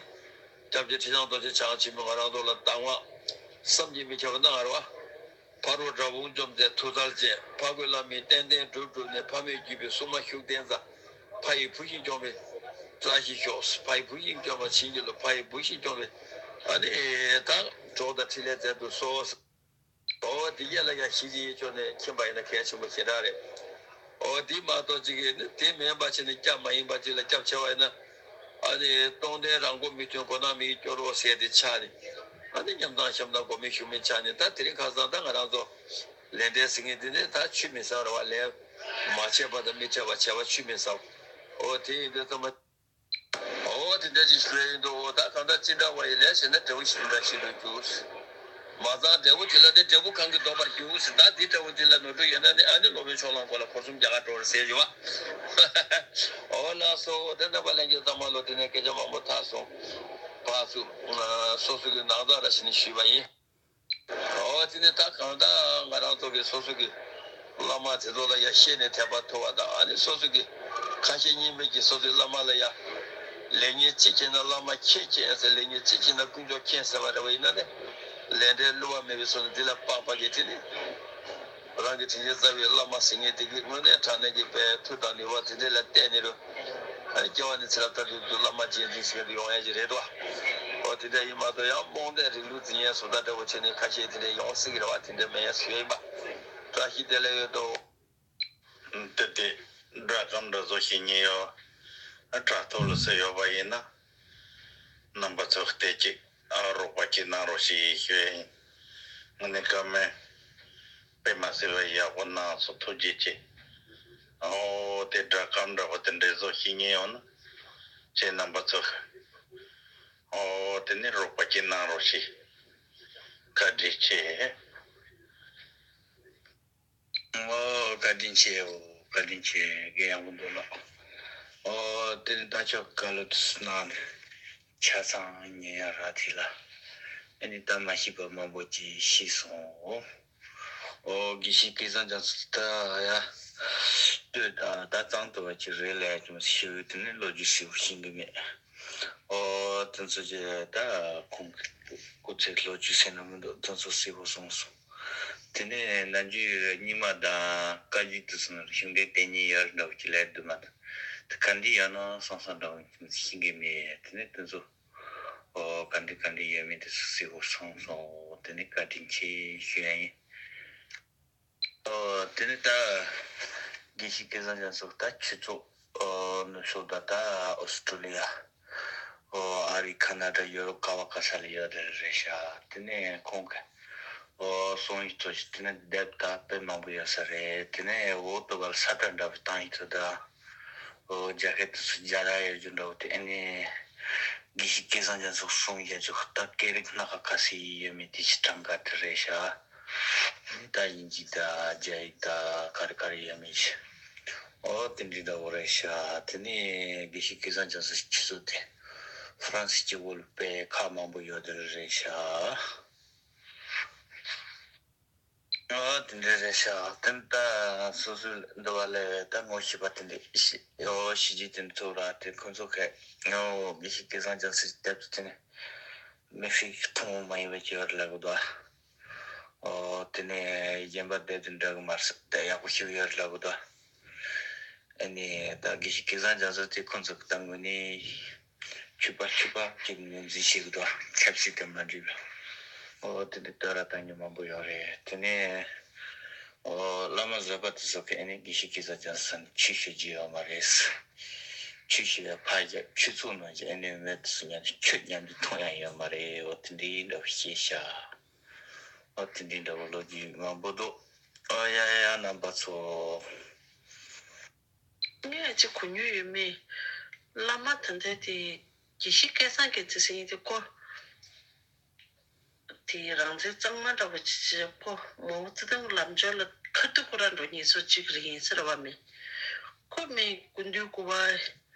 སྐྱབས་རྗེ་ཁྲི་བྱང་རྡོ་རྗེ་འཆང་ཆེན་པོས་ང་རང་ཚོ་ལ་གདམས་ངག་བསམ་གྱིས་མི་ཁྱབ་པ་གནང་བ་རེད་བ། ཕ་རོལ་དགྲ་བོ་འཇོམས་མཛད་མཐུ་རྩལ་ཅན། ཕ་རྒོད་བླ་མའི་རྟེན་འབྲེལ་སྒྲུབ་སྒྲུབ་ནས། ཕ་མེས་རྒྱུད་པའི་སྲུང་མ་བཞུགས་གདན་ས། ཕ་ཡི་བུ་བཞིན་སྐྱོང་བའི་བཀྲ་ཤིས་ཤོག་ཕ་ཡི་བུ་བཞིན་སྐྱོང་བ་བྱིན་གྱིས་རློབས། ཕ་ཡི་བུ་བཞིན་སྐྱོང་བའི་ཨ་ནི་ད་གྲོགས་དང་འཕྲིན་ལས་མཛད་དུ་གསོལ། འོ་དེ་གས་ལ་ཡང་ཞི་བདེའི་ཕྱོགས་ནས་མཁྱེན་པ་ཡིན་ན་གལ་ཆེན་པོ་ཞེ་དྲག་རེད། འོ་དེ་མ་གཏོགས་ཅིག་གིས་ནི་དེ་མིན་པ་བྱས་ནས་སྐྱབས་མ་ཡིན་པ་ཅིག་ལ་སྐྱབས་ཆེ་བ་ཡིན་ན། ཨ་ནི་སྟོང་གཏན་རང་མགོ་མི་ཐོན་མགོ་ནག་མི་སྐྱོ་རོགས་ཟེར་དེ་ཆགས་ནས། ཨ་ནི་མཉམ་དང་བཤམ་དང་མགོ་མི་ཞུ་མི་ཆགས་ནས་ད་དེ་རིང་ཁ་སང་ད་ང་རང་ཚོ་ལས་འབྲས་ཟེར་མཁན་དེ་ནི་ད་ཆུད་མི་ཟ་ར་བ་ལས་མ་བྱས་པ་དང་མི་འཕྲད་པ་བྱས་པ་ཆུད་མི་ཟ། འོ་དེ་ཡིན་དུས་ཚང་མ། འོ་དེ་འདྲ་ཅིག་ཞུ་ཡ་ཡིན་འདུག་འོ་ད་གང་ལྟར་ཅི་འདྲ་བ་ཡི་ལས་བྱས་ན་འབྲས་བུ་ཞིག་འདྲ་ཞིག་ཏུ་འགྱུར། མ་ཚང་འབྲས་བུ་དེ་ལ་དེ་འབྲས་བུ་གང་གིས་བཟློག་པར་འགྱུར་ཟེར། ད་འདི་འདྲ་བོ་འདི་ལ་ནོར་འཁྲུལ་ཡོད་ན་ནི་ཨ་ནི་སློབ་དཔོན་ཕྱོགས་གླང་ཁོ་ལ་འཁོར་གསུམ་རྒྱ་གར་འགྲོ་བར་ཟེར་ཞུ་བ། འོ་ལགས་སོ། དེ་རྣམ་པ་ལྷན་རྒྱས་ཚང་མ་ལོ་དེ་ནས་སྐད་ཆ་མང་པོ་ཐག་སོང་། ཕར་ཚུར་སོ་སོ་གི་ནང་ཚགས་ར་ཞིག་ནས་ཞུས་པ་ཡིན། འོ་དེ་ནས་ད་གང་ལྟར་ང་རང་ཚོ་གི་སོ་སོ་གི་བླ་མ་དེ་ཚོ་ལ་ཡ་ཤེས་ནས་དད་པ་ཐོབ་པ་དང་། ཨ་ནི་སོ་སོ་གི་ཁ་ཞེ་གཉིས་མེད་ཀྱི་སོ་སོའི་བླ་མ་ལ་ཡ་ལེགས་ཉེས་གཅིག་མཁྱེན་ན་བླ་མ་ཁྱེད་མཁྱེན་ཟེར། ལེགས་ཉེས་གཅིག་མཁྱེན་ན་དཀོན་མཆོག་མཁྱེན་ཟེར་བ་རེ་བ་ཡིན་ན་ནི། ལས་འབྲས་བསླུ་བ་མེད་པའི་ཚུལ་ནི་འདི་ལ་དཔག་པ་གི་དེ་ནི། རང་གི་དྲིན་ཅན་རྩ་བའི་བླ་མ་ཟེར་མཁན་དེ་གི་དངོས་གནས་དྲང་གནས་ཀྱི་དཔེ་མཐུ་དང་ནུས་པ་དེ་འདྲ་ལ་བརྟེན་ནས་རུ། ཨ་ནི་སྐྱེ་བ་ནས་ཚེ་རབས་ད་དུང་དུ་བླ་མ་རྗེས་འཛིན་ཟེར་དུ་ཡོང་ཡ་ཅིག་རེད་དོ། འོ་དེ་འདྲ་ཡིན་མ་གཏོགས་ཡང་རྨོངས་དད་རིང་ལུགས་འཛིན་ཡས་སུ་ད་འདྲ་བོ་བྱས་ནས་ཁ་ཤས་དེ་འདྲ་ཡོང་སྲིད་ཀྱི་རེད་བ། དེ་འདྲ་མེད་ཡས་སུ་ཡོད་ཡིན་པ། བཀྲ་ཤིས་བདེ་ལེགས་ཡོད་དོ། དེ་དེ་སྒྲ་སྒམ་འདྲ་བཟོ་ཤེས་མཁན་ཡོད། དྲ་ཐོག་ལ་སུ་ཡོད་པ་ཡིན་ན། རྣམ་པ་ཚོ་བལྟས་ཅིག་ཨ་རོགས་པ་ཅིག་གནང་རོགས་ཞེས་ཞུ་ཡ་ཡིན། དངོས་གནས་བཀའ་མོལ་དཔེ་མ་སྲིད་པ་ཡག་པོ་གནང་སོང་། ཐུགས་རྗེ་ཆེ། ཨོ་དེ་སྒྲ་སྒམ་འདྲ་པོ་དེ་འདྲ་བཟོ་ཤེས་མཁན་ཡོད་ན། ཁྱེད་རྣམ་པ་ཚོ། ཨོ་དེ་ནི་རོགས་པ་ཅིག་གནང་རོགས་ཞེས། བཀའ་དྲིན་ཆེ། ཨོ་བཀའ་དྲིན་ཆེའོ། བཀའ་དྲིན་ཆེ། རྒན་ཡག་པོ་འདུག་ལགས། ཨོ་དེ་ནི་ད་ཆོག་བཀའ་སློབ་དེ་གནང་ནས་ཆ་ཚང་ཉན་ཡ་རག་དེ་ལ། ཨ་ནི་ད་མ་ཤེས་པ་མང་པོ་ཅིག་ཤེས་སོང་། ཨོ་དགེ་བཤེས་སྐལ་བཟང་རྒྱ་མཚོ་ད་ཡ་ལྟོས་དང་ད་གཙང་དུ་བ་ཅིག་རེད་ལས་ཀྱང་ཞུ་དེ་ནི་ལོ་རྒྱུས་ཞིག་ཤེས་གི་མེད། ཨོ་དེ་ཚོ་ཅིག་ད་ཁོང་གི་སྐུ་ཚེ་ལོ་རྒྱུས་ཟེར་ན་མི་འདུག་དེ་ཚོ་གསལ་པོ་གསུངས་སོང་། དེ་ནས་ནམ་རྒྱུན་རྙིང་མ་དང་བཀའ་བརྒྱུད་དེ་ཚོ་ནང་ཞིང་འབྲེལ་དེ་གཉིས་ཡར་འདྲ་བོ་ཅིག་ལས་དུ་མ་དང་དེ་ག་འདི་ཡར་ན་སང་སང་འདྲ་བོ་ཤེས་གི་མེད། དེ་ནས་དེ་ཚོ་ཨོ་ག་འདི་ག་འདི་ཡོད་མེད་དེ་ཚོ་གསལ་པོ་གསུངས་སོང་། དེ་ནས་བཀའ་དྲིན་ཆེ་ཞུ་ཡ་ཡིན། ཨོ་དེ་ནས་ད་དགེ་བཤེས་སྐལ་བཟང་རྒྱ་མཚོ་ད་ཁྱེད་ཚོ་ཨོ་ནུབ་ཕྱོགས་ད་ད་ཨོ་སི་ཀྲོ་ལི་ཡ། ཨོ་ཨ་རི་ཁ་ན་ཌ་ཡུ་རོབ་ག་བ་ག་ས་ལ་ཡོད་རེད་རེད་ཤག་དེ་ནས་ཁོང་གི་ཨོ་གསུང་ཡིག་ཚོ་ཞིག་དེ་ནས་དེབ་ད་དཔེ་མང་པོ་ཡོད་ས་རེད། དེ་ནས་འོག་ཏུ་བར་ས་བཀྲ་འདྲ་པོ་བཏང་ཡིག་ཚོ་ད། ཨོ་རྒྱ་སྐད་དུ་སུ་རྒྱ་ར་ཡོད་རྒྱུ་འདྲ་བོ་དེ་ཨ་ནི་དགེ་བཤེས་སྐལ་བཟང་རྒྱ་མཚོ་གསུང་ཡ་ཅིག་ད་སྐད་རིགས་སྣ་ཁ་ག་སེ་ཡོད་མེད་དེ་ཞིག་གྲངས་ཀ་དེ་རེད་ཤག་ཨ་ནི་ད་དབྱིན་ཇི་ད་རྒྱ་ཡིག་ད་ག་རེ་ག་རེ་ཡོད་མེད་ཞིག་ཨོ་དེ་འདྲའི་འདྲ་བོ་རེད་ཤག་དེ་ནས་དགེ་བཤེས་སྐལ་བཟང་རྒྱ་མཚོ་ཁྱེད་ཚོ་དེ་ཧྥ་རན་སི་སྐྱེ་བོ་ལ་དཔེ་ཁག་མང་པོ་ཡོད་དེ་རེད་ཤག་ཨ་དེ་འདྲ་རེད་ཤག་དེ་ནི་ད་སོ་སོའི་འདི་བ་ལས་ད་ངོ་ཤེས་པ་དེ་འདྲ་ཤི་ཨོ་ཤི་རྗེས་དེ་འདྲ་ཚོ་ར་དེ་ཁོ་ཚོ་གས་ཨོ་དགེ་བཤེས་སྐལ་བཟང་རྒྱ་མཚོའི་དེབ་དེ་ནི་མི་ཧྲིག་མཐོང་མ་ཡིན་པ་ཅིག་ཡོད་རེད་ལབ་གི་འདུག་ཨོ་དེ་ནས་གཞན་པ་དེབ་དེ་འདྲ་གི་མ་རེད་ད་ཡག་པོ་ཞིག་ཡོད་རེད་ལབ་གི་འདུག་ཨ་ནི་ད་དགེ་བཤེས་སྐལ་བཟང་རྒྱ་མཚོ་དེ་ཁོ་ཚོ་གི་ད་དངོས་གནས། ཆོས་པ་ཆོས་པ་གཅིག་ངོས་འཛིན་བྱེད་ཀྱི་འདུག་ཆབ་སྲིད་དང་མ་འབྲེལ་བའི། ཨོ་དེ་འདྲ་བསྟོད་ར་བཏང་མཁན་མང་པོ་ཡོད་རེད། དེ་ནས་ཨོ་བླ་མ་བཟོད་པ་དེ་ཚོ་གིས་ཨ་ནི་དགེ་བཤེས་སྐལ་བཟང་རྒྱ་མཚོ་ནི་ཆོས་ཞུ་རྒྱུ་ཡོད་མ་རེད། ཆོས་ཞུ་བའི་ཕར་རྒྱབ་ཆོས་ཚོགས་ནང་གི་ཨ་ནི་མི་དེ་ཚོ་མཉམ་དུ་ཆོས་མཉམ་དུ་འཐུང་ཡ་ཡོད་མ་རེད། ཨོ་དེ་འདྲའི་འདྲ་བོ་བཤད་ཤག་ཨོ་དེ་འདྲའི་འདྲ་བོ་ལོ་རྒྱུས་མང་པོ་འདུག་ཨོ་ཡ་ཡ་ཡ་རྣམ་པ་ཚོ། ངས་ཅིག་གོ་མྱོང་ཡོད་མེད། བླ་མ་ད་ལྟ་དེ་དགེ་བཤེས་སྐལ་བཟང་རྒྱ་མཚོ་ཟེར་མཁན་དེ་ཁོ། དེ་རང་བཙན་གཙང་མ་འདྲ་བོ་ཅིག་ཁོ་མའོ་ཙེ་ཏུང་ལམ་སྦྱོར་ལ་ཁ་ཐུག་ཁོ་རང་འགྲོ་མཁན་ཚོ་གཅིག་རེད་ཡིན་ཟེར་བ་མེད། ཁོ་མི་དགུ་འདུལ་དགུ་པ།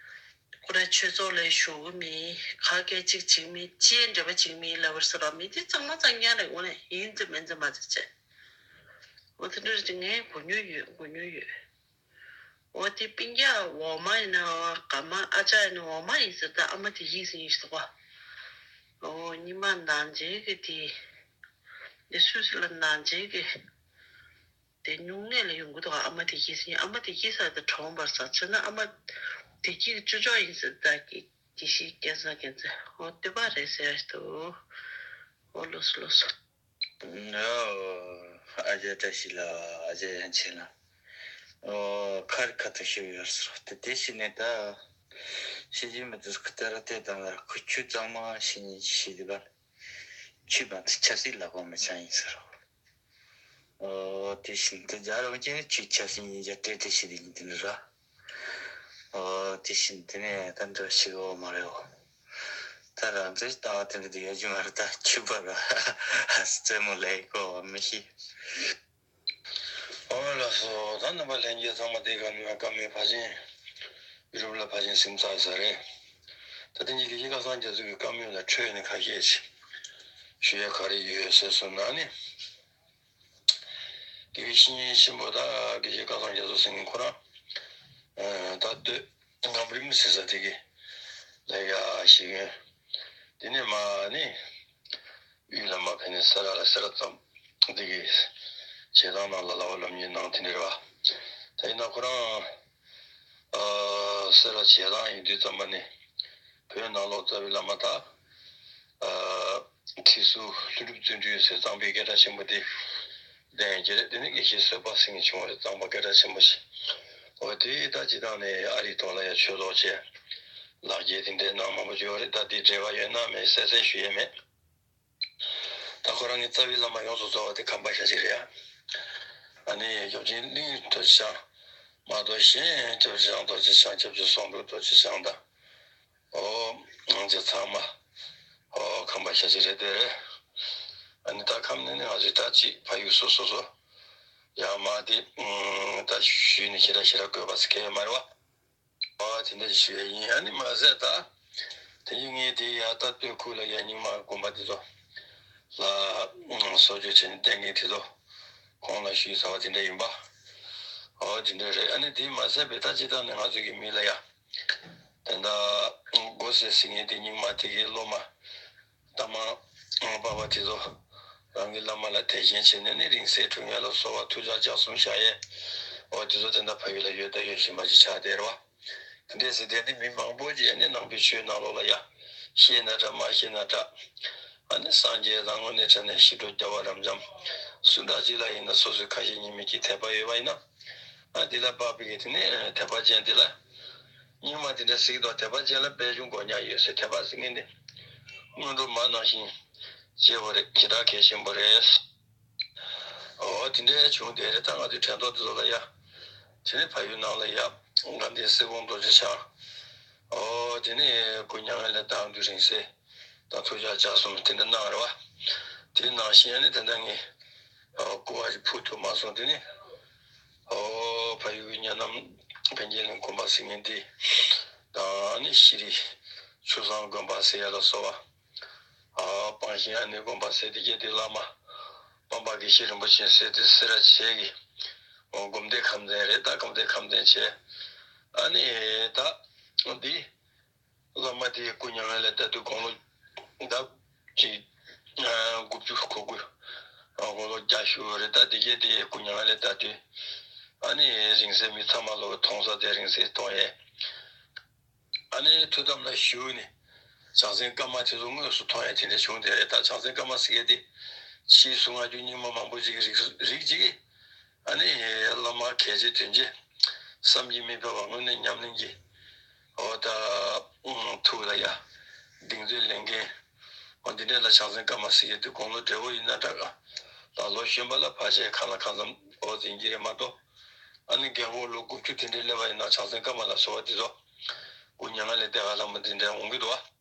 ཁོ་རང་ཆོས་ཚོགས་ལ་ཞུགས་གི་མེད། ག་གེ་གཅིག་བྱེད་མེད། ཅིའི་འབྲེལ་བ་བྱེད་མེད་ལབ་པར་ཟེར་བ་མེད། དེ་གཙང་མ་གཙང་རྐྱང་རེད། དངོས་གནས་ཡིན་ཙམ་མིན་ཙམ་མ་ཚད་བྱས། འོ་དེ་འདྲ་རེད། ངས་གོ་མྱོང་ཡོད། གོ་མྱོང་ཡོད། འོ་དེ་སྤུན་ཀྱག་འོག་མ་ཡིན་ན་འོ་ག་མ་ཨ་ཅག་ཡིན་ན་འོག་མ་ཡིན་ཟེར། ད་ཨ་མ་དེ་ཡིན་ཟེར་ཡིན་ཟེར་བ། འོ་ཉི་མ་ནང་ཆེན་གི་དེ། དེ་སུད་སི་ལ་ནང་ཆེན་གི་དེ་སྨྱུང་གནས་ལ་ཡོང་གི་འདུག་ཨ་མ་དེ་ཡིན་ཟེར། ཨ་མ་དེ་ཡིན་ཟེར་ད་གྲོངས་པར་ཟ་བྱས་ན་ཨ་མ་དེ་གི་ཅོ་ཅོ་ཡིན་ཟེར། ད་གི་དགེ་བཤེས་སྐལ་བཟང་རྒྱ་མཚོ་འོ་བསྟོད་པ་རེད་ཟེར་ཡ་ཞིག་འདུག་འོ་ལགས་སོ་ལགས་སོ། ཨ་ཅག་བཀྲ་ཤིས་ལགས། ཨ་ཅག་དབྱངས་ཅན་ལགས། ཨོ་ཁ་རི་ཁ་ཐུག་ཞུ་ཡོད་སོ། དེ་དེ་བྱས་ནས་ད་ཤེས་ཀྱི་མི་འདུག་ཁ་ཏ་ར་ཏེ་དང་ལ་ཁུ་ཆུ་གཙང་མ་ཤེས་ཉིན་ཤེས་དེ་ག་ཆུ་མ་ཐུ་ཆབ་སྲིད་ལ་གོ་མི་ཆང་ཡིན་ཟེར་རོ། ཨོ་དེ་བཞིན་དུ་རྒྱ་རོགས་ཀྱིས་ཆུ་ཆབ་སྲིད་ཉིན་རྒྱ་ཏྲེ་ཏྲེ་ཤེས་དེ་ཉིན་དེ་ནི་ར། ཨོ་དེ་བཞིན་དེ་ནས་ད་འདྲ་ཤེས་གོ་མ་རེད་འོ། ད་རང་ཚོའི་ལྟ་བ་དེ་འདྲ་དེ་ཡོད་རྒྱུ་མ་རེད། ད་ཁྱི་པ་ར་རྩེད་མོ་ལས་གོ་བ་མི་ཤེས། ཨོ་ལགས་སོ། ད་རྣམ་པ་ལྷན་རྒྱས་ཚང་མ་དེ་ག་ནས་བཀའ་མོལ་ཕར་ཕྱིན། ཡུ་རོབ་ལ་ཕར་ཕྱིན་ཟིན་ཚར་ས་རེད། ད་དེ་གཉིས་དགེ་བཤེས་སྐལ་བཟང་རྒྱ་མཚོ་གི་བཀའ་མོལ་ལ་འཕྲོས་ནས་ཁ་ཤས་ཤིག་ཞུ་ཡ་ག་རེ་ཡོད་ཟེར་སོང་ན་ནི། དགེ་བའི་བཤེས་གཉེན་ཆེན་པོ་དང་དགེ་བཤེས་སྐལ་བཟང་རྒྱ་མཚོ་ཟེར་མཁན་ཁོ་རང་། ད་སྟོད་ངམ་རིང་ཟེར་ས་དེ་གི་ལ་ཡ་ཞིག་ཡོད། དེ་ནས་མ་ནི་དབུས་ལ་མ་ཕེབས་ནས་སེ་ར་ལ་སེ་ར་ཙམ་དེ་གི་བྱེ་ཐང་ནང་ལ་ལ་བ་སློབ་གཉེར་གནང་དེ་འདྲ་རེད་བ། ད་ཡིན་ན་ཁོ་རང་སེ་ར་བྱེ་ཐང་ཡིན་དུས་ཙམ་པ་ནས་བོད་ནང་ལོགས་རྩ་བའི་བླ་མ་དང་། ཁྲི་ཟུར་ཀླུ་སྒྲུབ་བརྩོན་འགྲུས་ཟེར་གཙང་པའི་སྐད་གྲགས་ཆེན་པོ་དེ་ལྡན་གྱི་རེད། དེ་ནི་དགེ་བཤེས་བཟོད་པ་ཟེར་མཁན་བྱུང་བ་རེད། གཙང་པ་སྐད་གྲགས་ཆེན་པོ་ཞིག་འོ་དེ་ད་སྤྱི་བཏང་ནས་ཨ་རིའི་ཐོག་ལ་ཡང་ཆོས་ཚོགས་བྱས། ལག་འཁྱེར་དེ་འདྲའི་གནང་མང་པོ་ཡོད་རེད། ད་དེའི་འབྲེལ་བ་ཡོད་ན་མེད་གསལ་གསལ་ཞུ་ཡས་མེད། ད་ཁོ་རང་གི་རྩ་བའི་བླ་མ་ཡོངས་སུ་རྫོགས་པ་དེ་ཁམས་པ་ཤཱཀྱ་རེད་ཡ། ཨ་ནི་ཡབ་ཆེན་གླིང་རྡོ་རྗེ་འཆང་མ་གཏོགས་གཞན་སྐྱབས་རྗེ་འཆང་རྡོ་རྗེ་འཆང་། སྐྱབས་རྗེ་ཟམ་གདོང་རྡོ་རྗེ་འཆང་དང་། ཨོ། ང་ཚོ་ཚང་མ། ཨོ། ཁམས་པ་ཤཱཀྱ་རེད་དེ། ཨ་ནི་ད་ཁམས་ནས་ནི་ང་ཚོས་ད་ཅིག་ཕ་ཡུལ་སོ་སོ་སོ། ཡང་མ་དེ། ད་ཞུས་ནས་ཞེ་དྲག་ཞེ་དྲག་དགོས་པ་ཟེར་མཁན་ཡོད་མ་རེད་བ། ཨོ་དེ་འདྲ་ཞུ་ཡ་ཡིན། ཨ་ནི་མ་ཟད་ད། དེ་ཡིན་ངས་དེ་ཡ་ད་སྟོད་ཁུལ་ལ་ཡ་རྙིང་མ་དགོན་པ་དེ་ཚོ་ལ་གསོལ་མཆོད་བྱས་ནས་བསྟེན་མཁན་དེ་ཚོ་ཁོང་ལ་ཞུས་ཚར་བ་དེ་འདྲ་ཡིན་པ། ཨོ་དེ་འདྲ་རེད། ཨ་ནི་དེ་མ་ཟད་པའི་ད་སྤྱི་བཏང་ནས་ང་ཚོ་གི་མི་ལ་ཡ། དེ་འདྲ་སྒོ་ཟེར་ཟེར་མཁན་དེ་རྙིང་མ་དེ་གའི་སློབ་མ། ད་མ་འོངས་པ་བ་དེ་ཚོ་རང་གི་བླ་མ་ལ་དད་ཞེན་བྱས་ནས་ནི་རིང་བསྲེལ་འཁྲུངས་ཡ་ལ་སོགས་པ་ཐུགས་ཅག་ལྕགས་གསུམ་བཞག་ཡས། འོ་དེ་ཚོ་དེ་འདྲ་ཕ་ཡུལ་ལ་ཡོད་དང་ཡོད་བཞིན་པ་ཅིག་ཆགས་བསྡད་རེད་བ། དེ་འདྲས་ཟེར་དེ་ནི་མི་མང་པོ་ཅིག་ནི་ནང་པའི་ཆོས་ནང་ལོགས་ལ་ཡ་ཤེས་ན་འདྲ་མ་ཤེས་ན་འདྲ། ཨ་ནི་སངས་རྒྱས་དང་དངོས་གནས་དྲང་གནས་ཞི་ཁྲོ་རྒྱལ་བ་རབ་འབྱམས་སུ་འདྲ་ཅིག་ལ་ཡིན་ན་སོ་སོའི་ཁ་ཞེ་གཉིས་མེད་ཀྱི་དད་པ་ཡོད་པ་ཡིན་ན། ཨ་དེ་ལ་དཔག་པའི་གི་དེ་ནི་དད་པ་ཅན་དེ་ལ། རྙིང་མ་དེ་འདྲ་ཟེར་གྱི་འདུག་དད་པ་ཅན་ལ་པད་འབྱུང་དགོས་ཉག་ཡོད་ཟེར། དད་པ་ཟེར་མཁན་དེ་སྔོན་འགྲོ་མ་ནང་བཞིན་གཅེས་པོ་རེད། ཞེ་དྲག་གལ་ཆེན་པོ་རེད། འོ་དེ་འདྲའི་བྱུང་བསྡད་རེད། ད་ང་ཚོའི་དྲན་ཐོག་དེ་ཚོ་ལ་ཡ། དེ་ནི་ཕ་ཡུལ་ནང་ལ་ཡ། དགའ་ལྡན་སྲིད་གོང་རྡོ་རྗེ་འཆང་། འོ་དེ་ནི་སྐུ་མྱ་ངན་ལས་འདས་དུས་རིང་བསྲེལ་དང་ཐུགས་ཅག་ལྕགས་གསུམ་དེ་འདྲ་གནང་རེད་བ། དེ་ནང་བཞིན་ཡ་ནི་དེ་འདྲ་ངས་སྐུ་བ་ཞིག་ཕུལ་ཐུབ་མ་སོང་། དེ་ནི་འོ་ཕ་ཡུལ་གྱི་གཉའ་ནམ་བན་རྒྱ་གླིང་དགོན་པ་ཟེར་མཁན་དེ་དང་ནི་ཤྲཱི་ཆུ་བཟང་དགོན་པ་ཟེར་ཡ་ལ་སོགས་པ། ཨ་སྤང་ཤིང་ཨ་ནེ་དགོན་པ་ཟེར་དེ་གྱད་དེ་བླ་མ་སྤང་པ་དགེ་བཤེས་རིན་པོ་ཆེ་ཟེར་དེ་སེ་ར་བྱེས་ཀྱི་སྒོམ་སྡེ་ཁམས་ཚན་རེད། ད་སྒོམ་སྡེ་ཁམས་ཚན་བྱས། ཨ་ནི་ད་འདི་བླ་མ་དེའི་སྐུ་མྱ་ངན་ལས་འདས་དུས་དགུང་ལོ་ད་ཅིག་དགུ་བཅུ་གོ་དགུ། དགུང་ལོ་བརྒྱད་ཅུ་རེད། ད་དེ་གྱད་དེ་སྐུ་མྱ་ངན་ལས་འདས་དུས་ཨ་ནི་རིང་བསྲེལ་མི་ཚང་མ་ལོ་མཐོང་ས་དེ་རིང་བསྲེལ་གཏོང་ཡས། ཨ་ནི་ཐུགས་དམ་ལ་བཞུགས་ནས་བྱང་སེམས་བསྐལ་མ་དེ་ཚོ་དངོས་སུ་མཐོང་ཡ་དེ་འདྲ་བྱུང་བསྡད་རེད། ད་བྱང་སེམས་བསྐལ་མ་ཟེར་མཁན་དེ་ཕྱིས་སུ་སྔ་འགྱུར་རྙིང་མ་མང་པོ་ཅིག་གི་རིགས་རིགས་ཅིག་གིས་ཨ་ནི་བླ་མ་གལ་ཆེ་དོན་ཆེ་བསམ་གྱིས་མི་ཁྱབ་པ་དངོས་གནས་ཉམས་ལེན་གྱི་འོ་ད་ཐུགས་ལ་ཡ་གདེང་ཚོད་ལེན་མཁན་འོ་འདི་འདྲ་ལ་བྱང་སེམས་བསྐལ་མ་ཟེར་མཁན་དེ་དགུང་ལོ་བགྲེས་པོ་ཡིན་ན་འདྲ། ལ་ལོ་གཞོན་པ་ལ་ཕལ་ཆེར་གང་ལ་གང་འཚམ་འོ་འཛིན་གྱི་རེད་མ་གཏོགས། ཨ་ནི་རྒན་གོག་ལོ་དགུ་བཅུ་དེ་འདྲའི་སླེབས་པ་ཡིན་ན་བྱང་སེམས་བསྐལ་མ་ལ་སོགས་པ་དེ་ཚོ་སྐུ་མྱ་ངན་ལས་འདས་པ་ལྷག་མ་དེ་འདྲ་འོང་གི་འདུག་བ།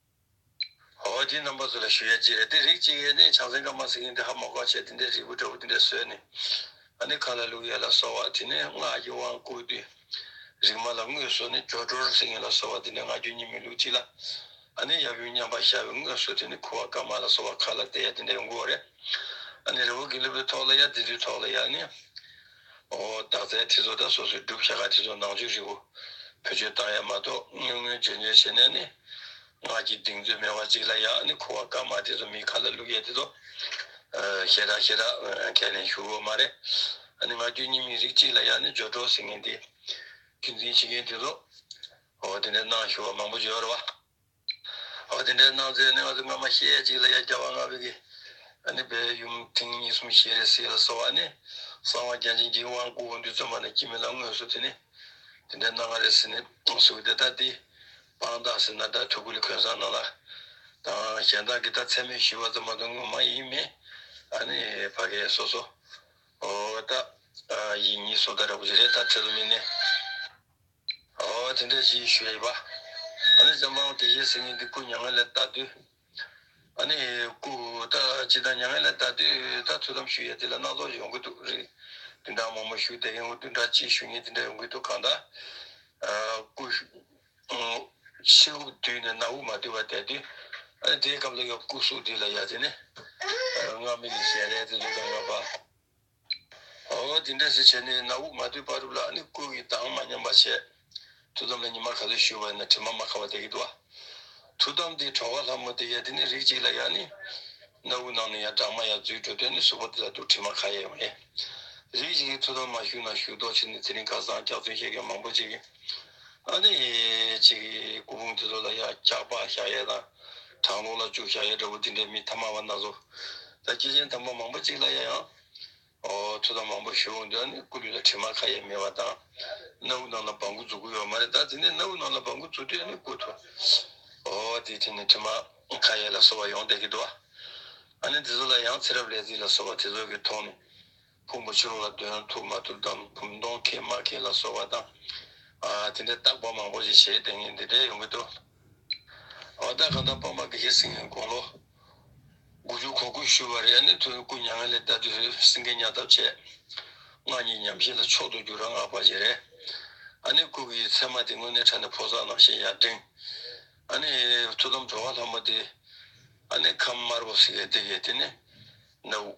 འོ་དེ་རྣམ་པ་ཚོ་ལ་ཞུ་ཡ་ཅིག་རེད། དེ་རིགས་གཅིག་ཡས་ནས་བྱང་སེམས་བསྐལ་མ་ཟེར་མཁན་དེ་ཧ་མ་གོ་བྱས་དེ་འདྲའི་རིལ་བུ་འདྲ་བོ་དེ་འདྲ་བཟོས་ནས་ཨ་ནི་ཁ་ལ་བླུག་ཡ་ལ་སོགས་པ། དེ་ནས་སྔགས་ཀྱི་དབང་བསྐུར་དུས་རིག་མ་ལ་དངོས་སུ་ནི་སྦྱོར་སྒྲོལ་ཟེར་མཁན་ལ་སོགས་པ་དེ་འདྲ་སྔ་འགྱུར་རྙིང་མའི་ལུགས་གཅིག་ལ་ཨ་ནི་ཡབ་ཡུམ་མཉམ་པར་བཞག་པའི་དངོས་སུ་དེ་ནི་ཁུ་བ་དཀར་དམར་ལ་སོགས་པ་ཁ་ལ་གཏད་ཡ་དེ་འདྲ་ཡོང་གི་ཡོད་རེད། ཨ་ནི་རི་བོ་དགེ་ལུགས་པའི་ཐོག་ལ་ཡ་དེ་ཚོའི་ཐོག་ལ་ཡ་ནི། ཨོ་དག་རྫས་དེ་ཚོ་ད་སོ་སོའི་སྒྲུབ་བྱ་ག་དེ་ཚོ་ནང་ཆོས་རིལ་བུ་བེད་སྤྱོད་བཏང་ཡ་མ་གཏོགས་དངོས་དངོས་བྱོན་བྱོན་བྱས་ནས་ནི་སྔགས་ཀྱི་གདེང་ཚོད་མེད་པ་ཅིག་ལ་ཡ་ནི་ཁུ་བ་དཀར་དམར་དེ་ཚོ་མིའི་ཁ་ལ་བླུག་ཡས་དེ་ཚོ་ཞེ་དྲག་ཞེ་དྲག་ཁས་ལེན་ཞུ་གི་ཡོད་མ་རེད། ཨ་ནི་སྔ་འགྱུར་རྙིང་མའི་རིགས་གཅིག་ལ་ཡ་ནི་སྦྱོར་སྒྲོལ་ཟེར་མཁན་དེ་རྒྱུན་འཛིན་བྱེད་མཁན་དེ་ཚོ་ཨོ་དེ་འདྲ་གནང་ཞུ་བ་མང་པོ་ཡོད་རེད་བ། ཨོ་དེ་འདྲའི་གནང་ཚེ་ནི་ང་ཚོ་སྔ་མ་བཤད་ཡས་ཅིག་ལ་ཡ་རྒྱལ་བ་ལྔ་པའི་གི་ཨ་ནི་བའི་ཡུམ་ཐེངས་གཉིས་གསུམ་བཞེས་རེད་ཟེར་ལ་སོགས་པ་ནི་གསང་བ་རྒྱ་ཆེན་གྱི་དབང་བསྐུར་འོང་དུས་ཙམ་པ་ནས་སྐྱེ་མེད་ལ་དངོས་སུ་དེ་ནི་དེ་འདྲའི་གནང་བ་རེད་ཟེར་ནས་གསུངས་ཏེ། ད་དེ་དཔང་རྟགས་ཟེར་ན་ད་ཐུགས་ཁུར་ལ་གོན་ས་ནང་ལ་དང་གཞན་དག་གིས་ད་མཚན་སྨད་ཞུས་པ་ཙམ་མ་གཏོགས་ངོ་མ་ཡིན་མིན་ཨ་ནི་ཕ་གིའི་སོ་སོ་ཨོ་ད་ཡིན་ཉིད་སོ་ད་ར་བུ་ཅིག་རེད། ད་ཁྲེལ་མི་ནས། ཨོ་དེ་འདྲ་ཞིག་ཞུ་ཡ་ཡིན་པ། ད་ ཨ་ནི་ལྕམ་པ་དགེ་བཤེས་ཟེར་མཁན་འདི་སྐུ་མྱ་ངན་ལས་འདས་དུས། ཨ་ནི་སྐུ་ད་ཅི་ད་མྱ་ངན་ལས་འདས་དུས་ད་ཐུགས་དམ་ཞུ་ཡས་དེ་ལ་སྣ་ཚོགས་ཡོང་གི་འདུག་རེད། བདུན་ཕྲག་མང་པོ་བཞུགས་བསྡད་མཁན། འོ་བདུན་ཕྲག་གཅིག་བཞུགས་མཁན་དེ་འདྲ་ཡོང་གི་འདུག་གང་ལྟར་ཨ་སྐུ་ཕྱི་དབུགས་དུས་ནས་ནང་དབུགས་མ་དུས་པ་བསྡད་དུས། ཨ་ནི་དེའི་སྐབས་ལ་ཡང་སྐུ་གཟུགས་འདི་ལ་ཡ་དེ་ནི་ཨ་རྔ་མི་གི་ཞལ་རས་དེ་ཚོ་དང་ལྔ་པ། འོ་དེ་འདྲ་ཞིག་བྱས་ནས་ནང་དབུགས་མ་དུས་བར་དུ་ལ་ཨ་ནི་སྐུ་ཡི་མདངས་མ་ཉམས་པ་བྱས། ཐུགས་དམ་ལ་ཉི་མ་ག་ཚོད་བཞུགས་པ་ཡིན་ན་དྲི་མ་མ་ཁ་བ་བསྡད་ཀྱི་འདུག་བ། ཐུགས་དམ་དེ་གྲོལ་བ་ལྷ་མོ་དེ་ཡ་དེ་ནི་རིགས་གཅིག་ལ་ཡ་ནི། སྣ་བུག་ནང་ནས་ཡ་སྦྲང་མ་ཡ་འཛུལ་འགྲོ་དུས་ནི་གཟུགས་པོ་དེ་ལ་འདུག་དྲི་མ་ཁ་ཡ་ཡོང་ཡས། རིགས་གཅིག་གིས་ཐུགས་དམ་མ་བཞུགས་ན་བཞུགས་མདོག་ཕྱིན་ནས་དེ་རིང་ཁ་སང་སྐྱག་རྫུན་བཤད་མཁན་མང་པོ་ཅིག་གིས། ཨ་ནི་ཅིག་སྐུ་ཕུང་དེ་ཚོ་ལ་ཡ་སྐྱག་པ་བཞག་ཡས་དང་། གྲང་ལོག་ལ་བཅུག་བཞག་ཡས་འདྲ་པོ་དེ་འདྲའི་མི་ཐ་མ་བ་སྣ་ཚོགས། ད་སྐྱེས་ཆེན་དམ་པ་མང་པོ་ཅིག་ལ་ཡ་ཡང་། ཨོ་ཐུགས་དམ་མང་པོ་ཞུ་འོང་དུས་ཨ་ནི་སྐུ་ལུས་ལ་དྲི་མ་ཁ་ཡས་མེད་པ་དང་། སྣ་བུག་ནང་ལ་སྦྲང་བུ་འཛུལ་གི་ཡོད་མ་རེད། ད་དེ་ནས་སྣ་བུག་ནང་ལ་སྦྲང་བུ་འཛུལ་དུས་ཨ་ནི་སྐུ་ཐོག་ཨོ་དེ་དེ་ནས་དྲི་མ་ཁ་ཡས་ལ་སོགས་པ་ཡོང་བསྡད་ཀྱི་འདུག་བ། ཨ་ནི་དེ་ཚོ་ལ་ཡང་ཚེ་རབས་ལས་རྩིས་ལ་སོགས་པ་དེ་ཚོ་གི་ཐོག་ནས་ཕུང་པོ་ཕྱི་ལོགས་ལ་འདོན་ཐུབ་མ་ཐུབ་དང་བུམ་སྟོང་ཁེལ་མ་ཁེལ་ལ་སོགས་པ་དང་། ཨ་དེ་འདྲའི་བརྟག་པ་མང་པོ་ཞིག་བྱས་བསྡད་མཁན་དེ་འདྲ་ཡོང་གི་འདུག་འོ་ད་གང་ལྟར་སྤོམ་པ་དགེ་བཤེས་ཟེར་མཁན་དགུང་ལོ་དགུ་བཅུ་གོ་དགུ་བཞུགས་པ་རེད། ཨ་ནི་ཐུགས་སྐུ་མྱ་ངན་ལས་འདས་དུས་སེང་གེ་ཉལ་ཐབས་བྱས། སྔགས་གཉིས་ཉམས་བཞེས་ལ་མཆོག་ཏུ་གྱུར་པ་སྔགས་པ་ཞིག་རེད། ཨ་ནི་སྐུ་གི་མཚན་མ་དེ་དངོས་གནས་དྲང་གནས་ཕོ་གསར་ནང་བཞིན་ཡར་འགྲེང་། ཨ་ནི་ཐུགས་དམ་གྲོལ་བ་ལྷ་མོ་དེ། ཨ་ནི་ཁམས་དམར་པོ་ཟེར་མཁན་དེ་གས་དེ་ནི་སྣ་བུག་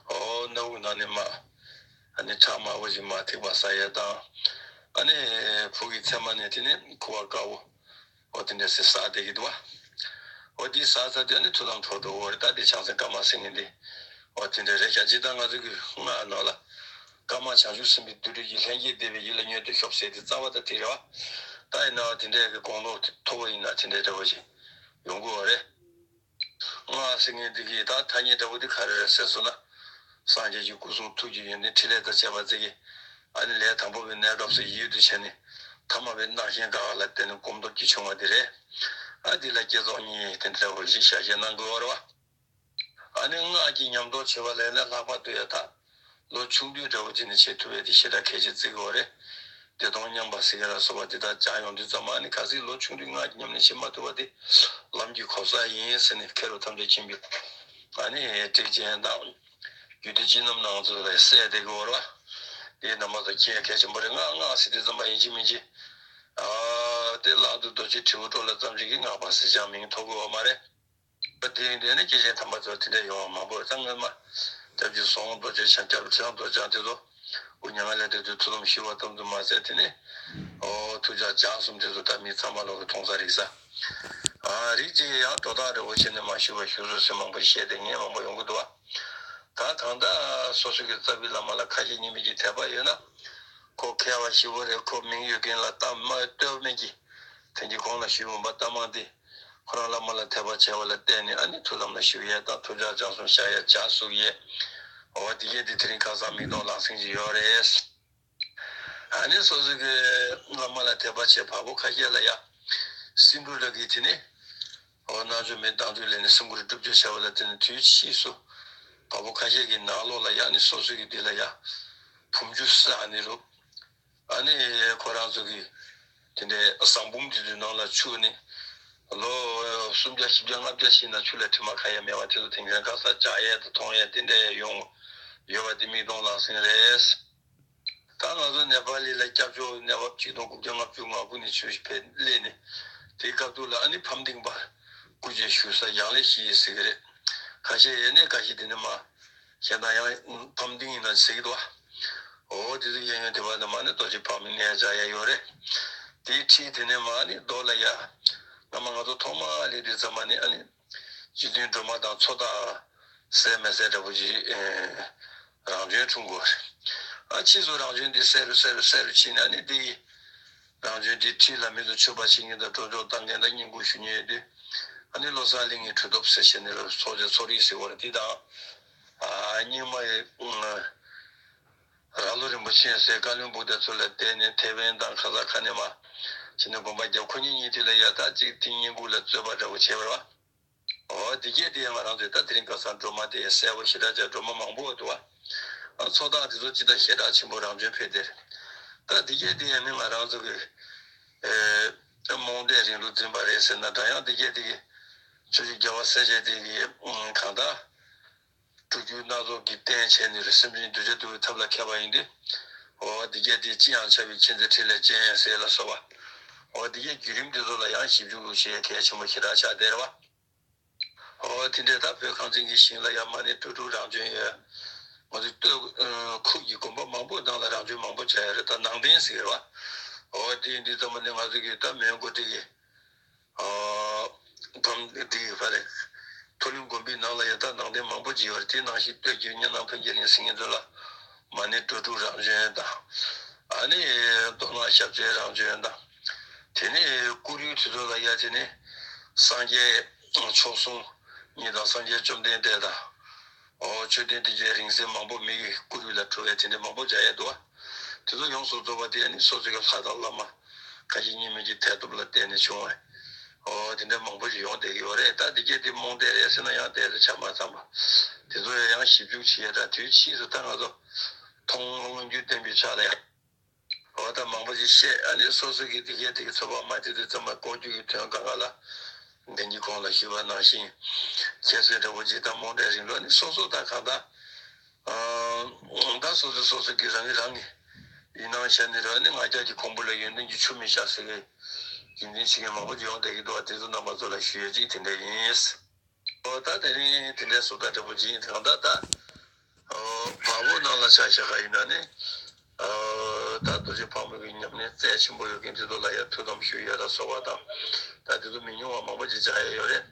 ཨོ་སྣ་བུག་ནང་ནས་མར། ཨ་ནི་ཁྲག་དམར་པོ་ཞིག་མར་ཐིགས་པ་ཟ་ཡས་དང་། ཨ་ནི་ཕུག་གི་མཚན་མ་ནས་དེ་ནི་ཁུ་བ་དཀར་པོ། ཨོ་དེ་འདྲ་ཟེར་ཟ་བསྡད་ཀྱི་འདུག་བ། ཨོ་དེ་ཟ་ཟ་དུས་ཨ་ནི་ཐུགས་དམ་གྲོལ་འགྲོ་གི་རེད། ད་དེ་བྱང་སེམས་དཀར་དམར་ཟེར་མཁན་དེ། ཨོ་དེ་འདྲ་རེད་ཤག་སྤྱིར་བཏང་ང་ཚོ་གི་སྔགས་ནང་ལ། དཀར་དམར་བྱང་ཆུབ་སེམས་དཔའི་བདུད་རིགས་ཀྱི་ལྷན་སྐྱེས་བདེ་བའི་ཡིད་ལ་མྱུར་དུ་ཤོག་ཟེར་དེ་རྩ་བ་ད་དེ་རེད་བ། ད་ཡིན་ནའང་དེ་འདྲའི་གི་དགུང་ལོ་མཐོ་པོ་ཡིན་ན་དེ་འདྲའི་འདྲ་པོ་ཞིག་ཡོང་གི་ཡོད་རེད། སྔགས་ཟེར་མཁན་འདི་གི་ད་ཐ་སྙད་འདྲ་པོ་འདི་ག་རེ་རེད་ཟེར་སོང་ན། སངས་རྒྱས་ཀྱི་སྐུ་གསུང་ཐུགས་ཀྱི་ཡོན་ཏན་ཕྲིན་ལས་དང་བཅས་པ་ཅིག་གིས། ཨ་ནི་ལས་དང་པོ་པའི་གནས་སྐབས་སུ་ཡིད་དུ་བྱས་ནས། ཐ་མ་པའི་སྣང་ཞེན་དགག་པ་ལ་བརྟེན་ནས་སྒོམ་སྟོབས་ཀྱིས་བྱུང་བ་འདི་རེད། ཨ་འདི་ལ་བསྐྱེད་རྫོགས་གཉིས་དེ་འདྲ་བོ་ཞིག་ཞལ་བཞེས་གནང་དགོས་པ་རེད་བ། ཨ་ནི་སྔགས་ཀྱི་ཉམས་རྟོགས་བྱེད་པ་ལས་ནི་ལྷག་པར་དུ་ཡང་ད། ལོ་ཆུང་དུས་འདྲ་བོ་ཅིག་ནས་བྱེད་ཐུབ་པའི་དེ་ཞེ་དྲག་གལ་ཆེ་བརྩི་གི་ཡོད་རེད། བདེ་སྟོང་མཉམ་པ་ཟེར་མཁན་ལ་སོགས་པ་དེ་དག་སྦྱངས་ཡོང་དུས་ཙམ་ཨ་ནི་གལ་སྲིད་ལོ་ཆུང་དུས་སྔགས་ཀྱི་ཉམས་ལེན་བྱེད་མ་ཐུབ་པ་དེ་ལམ་གྱི་གོལ་ས་ཡིན་ཟེར་ནས་མཁས་གྲུབ་ཐམས་ཅད་མཁྱེན་པའི་ཨ་ནི་ཊིཀ་ཅན་དང་རྒྱུད་སྡེ་སྤྱི་རྣམ་ནང་ཚུལ་ལ་གསལ་བསྡད་ཀྱི་ཡོད་རེད་བ། དེ་རྣམ་པ་ཚོ་མཁྱེན་ཡ་གལ་ཆེན་པོ་རེད། སྔགས་སྔགས་ཟེར་དུས་ཙམ་པ་ཡིན་གཅིག་མིན་གཅིག་ཨ་དེ་ལག་ཏུ་རྡོ་རྗེ་དྲིལ་བུ་སྤྲོད་ལ་ཙམ་ཞིག་གིས་སྔགས་པ་ཟེར་ཀྱང་མིང་ཐོབ་དགོས་པ་མ་རེད། དེ་ཡིན་དུས་ནི་སྐྱེས་ཆེན་དམ་པ་ཚོ་དེ་འདྲ་ཡོང་བ་མང་པོ་རེད། ད་སྔོན་མ་སྐྱབས་རྗེ་ཟུང་རྡོ་རྗེ་འཆང་། སྐྱབས་རྗེ་ཁྲི་སྲོང་རྡོ་རྗེ་འཆང་དེ་ཚོ་སྐུ་མྱ་ངན་ལས་འདས་དུས་ཐུགས་དམ་ཞུ་བ་ཙམ་དུ་མ་ཟད་དེ་ནི། ཨོ་ཐུགས་ལྗགས་བྱང་གསུམ་དེ་ཚོ་ད་མི་ཚང་མ་ལོག་གི་མཐོང་ས་རིག་ས། ཨ་རིགས་གཅིག་ཡང་དོ་བདག་འདྲ་བོ་བྱས་ནས་མ་ཞུ་བ་ཞུ་རོགས་ཟེར་མང་པོ་བཤད་དེ་ངས་མང་པོ་ཡོང་གི་འདུག་བ། ད་གང་ལྟར་སོ་སོ་གི་རྩ་བའི་བླ་མ་ལ་ཁ་ཞེ་གཉིས་མེད་ཀྱི་དད་པ་ཡོད་ན། ཁོ་མཁས་པ་ཞེ་པོ་རེད། ཁོ་མིང་ཡོད་མཁན་ལ་གཏམ་མ་བསྟོད་མེད་ཀྱི། དེང་གི་གོང་ལ་ཞུས་འོང་པ་ལྟ་མང་སྟེ། ཁོ་རང་བླ་མ་ལ་དད་པ་བྱས་པ་ལ་བརྟེན་ནས་ཨ་ནི་ཐུགས་དམ་ལ་ཞུགས་ཡས་དང་ཐུགས་ལྗགས་བྱང་གསུམ་བཤགས་ཡས་ཇ་བཟུང་ཡས། འོ་དེ་གས་དེ་དེ་རིང་ཁ་སང་མིག་མཐོང་ལག་ཟིན་གྱི་ཡོད་རེད། ཨ་ནི་སོ་སོ་གི་བླ་མ་ལ་དད་པ་བྱས་བ་སྤུ་ཁ་ཤས་ལ་ཡ། སེམས་འགུལ་རག་གི་དེ་ནི། འོ་རྣལ་འབྱོར་མའི་གདངས་ཚོད་ལེན་ནས་སེམས་འགུལ་སྒྲུབ་བྱེད་བྱ་བ་ལ་བརྟེན་ནས་དུས་ཕྱིས་སུ། བ་སྤུ་ཁ་ཤས་ཀྱི་ནང་ལོགས་ལ་ཡ་ནི་སོ་སོ་གི་འདི་ལ་ཡ། བུམ་ཆུ་བསགས་ནི་རུ། ཨ་ནི་ཁོ་རང་ཚོ་གིས་དེ་འདྲའི་ཟངས་བུམ་དེ་ཚོའི་ནང་ལ་བཅུག་ནས་ལོ་སུམ་བརྒྱ་བཞི་བརྒྱ་ལྔ་བརྒྱ་ཕྱིན་ན་ཆུ་ལས་དྲི་མ་ག་ཡང་མེད་པ་དེ་ཚོ་དེང་སང་ཁ་སང་འཇག་ཡས་དང་མཐོང་ཡས་དེ་འདྲ་ཡོང་ཡོད་པ་དེ་མིག་མཐོང་ལག་ཟིན་རེད། ད་ང་ཚོ་ནེ་པ་ལི་ལ་སྐྱབས་བཅོལ་ནས་བབ་ཆིག་སྟོང་དགུ་བརྒྱ་ལྔ་བཅུ་ང་དགུ་ནས་ཆུ་བེད་སླེབས་ནས་དེའི་སྐབས་དུས་ལ་ཨ་ནི་ཕམ་ཏིང་པ་སྐུ་མཆེད་ཞུ་ས་ཡང་ལེ་ཤི་ཡིན་ཟེར་གི་རེད། ཁ་ཤས་ཡས་ནས་ཁ་ཤས་དེ་ནས་མ། གཞན་དག་ཡང་ཕམ་ཏིང་ཡིན་ན་ཟེར་གི་འདུག་བ། འོ་དེ་ཚོ་གཡས་གཡོན་དེ་བ་ནས་མ་ནི་རྡོ་རྗེ་ཕག་མོའི་གནས་མཇལ་ཡ་ཡོད་རེད། དེའི་འཁྲིས་དེ་ནས་མ་ནི་རྡོ་ལ་ཡ། སྔ་མ་ང་ཚོ་ཐོག་མ་སླེབས་དུས་ཙམ་པ་ནི་ཨ་ནི། རྗེ་བཙུན་སྒྲོལ་མ་དང་མཚོ་བདག་གསལ་མི་གསལ་འདྲ་པོ་ཅིག་རང་བྱོན་འཁྲུངས་དགོས་རེད། ཨ་ཕྱིས་སུ་རང་བྱོན་འདི་གསལ་རུ་གསལ་རུ་གསལ་རུ་ཕྱིན་ནས་ཨ་ནི་འདི་ཡི། རང་བྱོན་འདི་འཁྲིས་ལ་མི་ཚོ་མཆོད་པ་བྱེད་མཁན་དང་སྒྲོལ་སྦྱོང་བཏང་མཁན་དང་བསྙེན་བཀུར་ཞུ་མཁན་ཡོད་དུས། ཨ་ནི་བློ་བཟང་གླིང་གི་གྲུབ་ཐོབ་ཟེར་བྱས་ནས་ལ་ཚོགས་རྗེ་ཚོགས་རིགས་ཟེར་བ་རེད་འདི་དང་། ཨ་རྙིང་མ་ཡི། རྭ་ལོ་རིན་པོ་ཆེ་ཟེར་བཀའ་བློན་སྦུག་དེ་ཚོ་ལ་བསྡད་ནས་ཐེ་ཝན་དང་ཁ་ས་ཁ་ནས་མ། བྱས་ནས་དགོན་པ་རྒྱབ་ཁོ་གཉིས་གཉིས་དེ་ལ་ཡ་ད་ཅིག་དེ་བསྙེན་བཀུར་ལ་རྩོད་པ་འདྲ་བོ་བྱས་པ་རེད་བ། འོ་དེ་གས་དེ་ཡང་ང་རང་ཚོས་ད་དེ་རིང་ཁ་སང་སྒྲོལ་མ་དེ་ཡང་གསལ་པོ་ཞེ་དྲག་ཅིག་སྒྲོལ་མ་མང་པོ་འདུག་བ། ཨ་མཚོ་བདག་དེ་ཚོ་ཅི་ད་ཞེ་དྲག་ཆེན་པོ་རང་བྱོན་ཕེབས་དེ་རེད། ད་དེ་གས་དེ་ཡང་ནི་ང་རང་ཚོ་གི་ཨེ་ རྨོངས་དད་རིང་ལུགས་འཛིན་པ་རེད་ཟེར་ན་འདྲ། ཡང་འདི་གས་དེ་གི་ཆོས་ཀྱི་རྒྱལ་བ་སྲས་བཅས་དེ་གི་གང་ལྟར། སྒྲུབ་བརྒྱུད་སྣ་ཚོགས་ཀྱི་རྟེན་བྱས་ནས་རེ་སེམས་ཅན་གདུལ་བྱ་འདུལ་བའི་ཐབས་ལ་མཁས་པ་ཡིན་ཏེ། འོ་འདི་གས་དེ་ཅི་ཡང་ཁྱབ་པའི་མཁྱེན་བརྩེ་ཕྲིན་ལས་ཅན་ཟེར་ལ་སོགས་པ། འོ་འདི་གས་བརྒྱུད་རིམ་འདི་ཚོ་ལ་ཡང་ཞིབ་འཇུག་བྱེད་ཡས་གལ་ཆེན་པོ་ཞེ་དྲག་ཆགས་བསྡད་རེད་བ། འོ་དེ་འདྲའི་ད་བོད་གངས་ཅན་གྱི་ཞིང་ལ་ཡང་མ་ཎི་ཀྲུག་ཀྲུག་རང་བྱོན་ཡོད། ང་ཚོ་སྟོད་ཁུག་གི་དགོན་པ་མང་པོ་ནང་ལ་རང་བྱོན་མང་པོ་བྱས་ཡོད་རེད། ད་ནང་རྟེན་ཟེར་བ། འོ་དེ་འདི་ཙམ་མ་ནི་ང་ཚོ་གི་ད་མོན་གྷོ་དེ་གི་ཨ་བམ་འདི་ཕ་རེད། མཐོ་གླིང་དགོན་པའི་ནང་ལ་ཡང་ད་ནང་རྟེན་མང་པོ་ཅིག་ཡོད་རེད། དེ་ནང་བཞིན་སྟོད་ཀྱི་གཉའ་ནང་འཕན་རྒྱལ་གླིང་ཟེར་མཁན་ཚོ་ལ་མ་ཎི་ཀྲུག་ཀྲུག་རང་བྱོན་དང་། ཨ་ནི་མདོ་སྔགས་ཞབས་རྗེས་རང་བྱོན་དང་། དེ་ནས་བཀུར་ཡུལ་དེ་ཚོ་ལ་ཡ་དེ་ནི་སངས་རྒྱས་མཆོག་ཟུང་གཉིས་དང་། སངས་རྒྱས་བཅོམ་ལྡན་འདས་དང་། ཨོ་མཆོད་རྟེན་དེ་ཚོའི་རིང་བསྲེལ་མང་པོ་མི་ཡི་བཀུར་འོས་ལ་འཁྲུལ་བའི་དེ་འདྲ་མང་པོ་མཇལ་ཡ་འདུག་བ། དེ་ཚོ་ཡོངས་སུ་རྫོགས་པ་དེ་ནི་སོ་སོ་གི་ལྷ་དང་བླ་མ་ཁ་ཞེ་གཉིས་མེད་ཀྱི་མཐའ་སྟོབས་ལ་བརྟེན་ནས་བྱུང་བས། ཨོ་དེ་འདྲ་མང་པོ་ཞིག་ཡོང་བསྡད་ཀྱི་ཡོད་རེད། ད་དེ་གས་དེ་རྨོངས་དད་རེད་ཟེར་ན་ཡང་དེ་ལ་ཆ་མ་ཚང་པ། དེ་ཚོ་ཡང་ཞིབ་འཇུག་བྱེད་ཡ་འདྲ་དུས་ཕྱིས་སུ་ད་ང་ཚོ་མཐོང་སློང་མངོན་གྱུར་བསྟན་པའི་ཕྱག་ལ་ཡང་། འོ་ད་མང་པོ་ཞིག་བཤད། ཨ་ནི་སོ་སོ་གི་དེ་གས་དེ་གི་ཚོར་བ་མ་བདེ་དུས་ཙམ་པ་ལྐོག་གྱུར་གྱི་དོན་གང་ག་ལ་འདི་ཉིད་གོང་ལ་ཞུས་པ་ནང་བཞིན་ཁྱད་གསོད་འདྲ་པོ་ཅིག་དང་རྨོངས་དད་རིང་ལུགས། ཨ་ནི་སོ་སོ་ད་གང་ལྟར་ཨ་ད་སོ་སོ་སོ་སོ་གི་རང་གི་རང་གི་ཡིན་སྣང་བྱས་ནས་རེད། ཨ་ནི་ང་རྒྱལ་གྱི་གོང་བུ་ལ་ཡོན་ཏན་གྱི་ཆུ་མི་ཤར་ཟེར་གི་རྒྱུན་འཛིན་བྱེད་མཁན་མང་པོ་ཅིག་ཡོང་བསྡད་ཀྱི་འདུག་བ། དེ་ཚོ་རྣམ་པ་ཚོ་ལ་ཞུ་ཡས་ཅིག་དེ་འདྲ་ཡིན། ཨོ་ད་དེ་རིང་དེ་འདྲའི་བཟོ་ལྟ་འདྲ་པོ་ཅིག་ཡིན། དེ་གང་ལྟར་ད། ཨོ་བལ་པོ་ནང་ལ་ཆ་བཞག་པ་ཡིན་ན་ནི། ཨོ་ད་རྡོ་རྗེ་ཕག་མོ་གི་ཉམས་ལེན་རྩལ་ཆེན་པོ་ཡོད་མཁན་དེ་ཚོ་ལ་ཡང་ཐུགས་དམ་ཞུ་ཡ་ལ་སོགས་པ་དང་། ད་དེ་ཚོ་མི་ཉུང་བ་མང་པོ་ཅིག་བྱ་ཡ་ཡོད་རེད།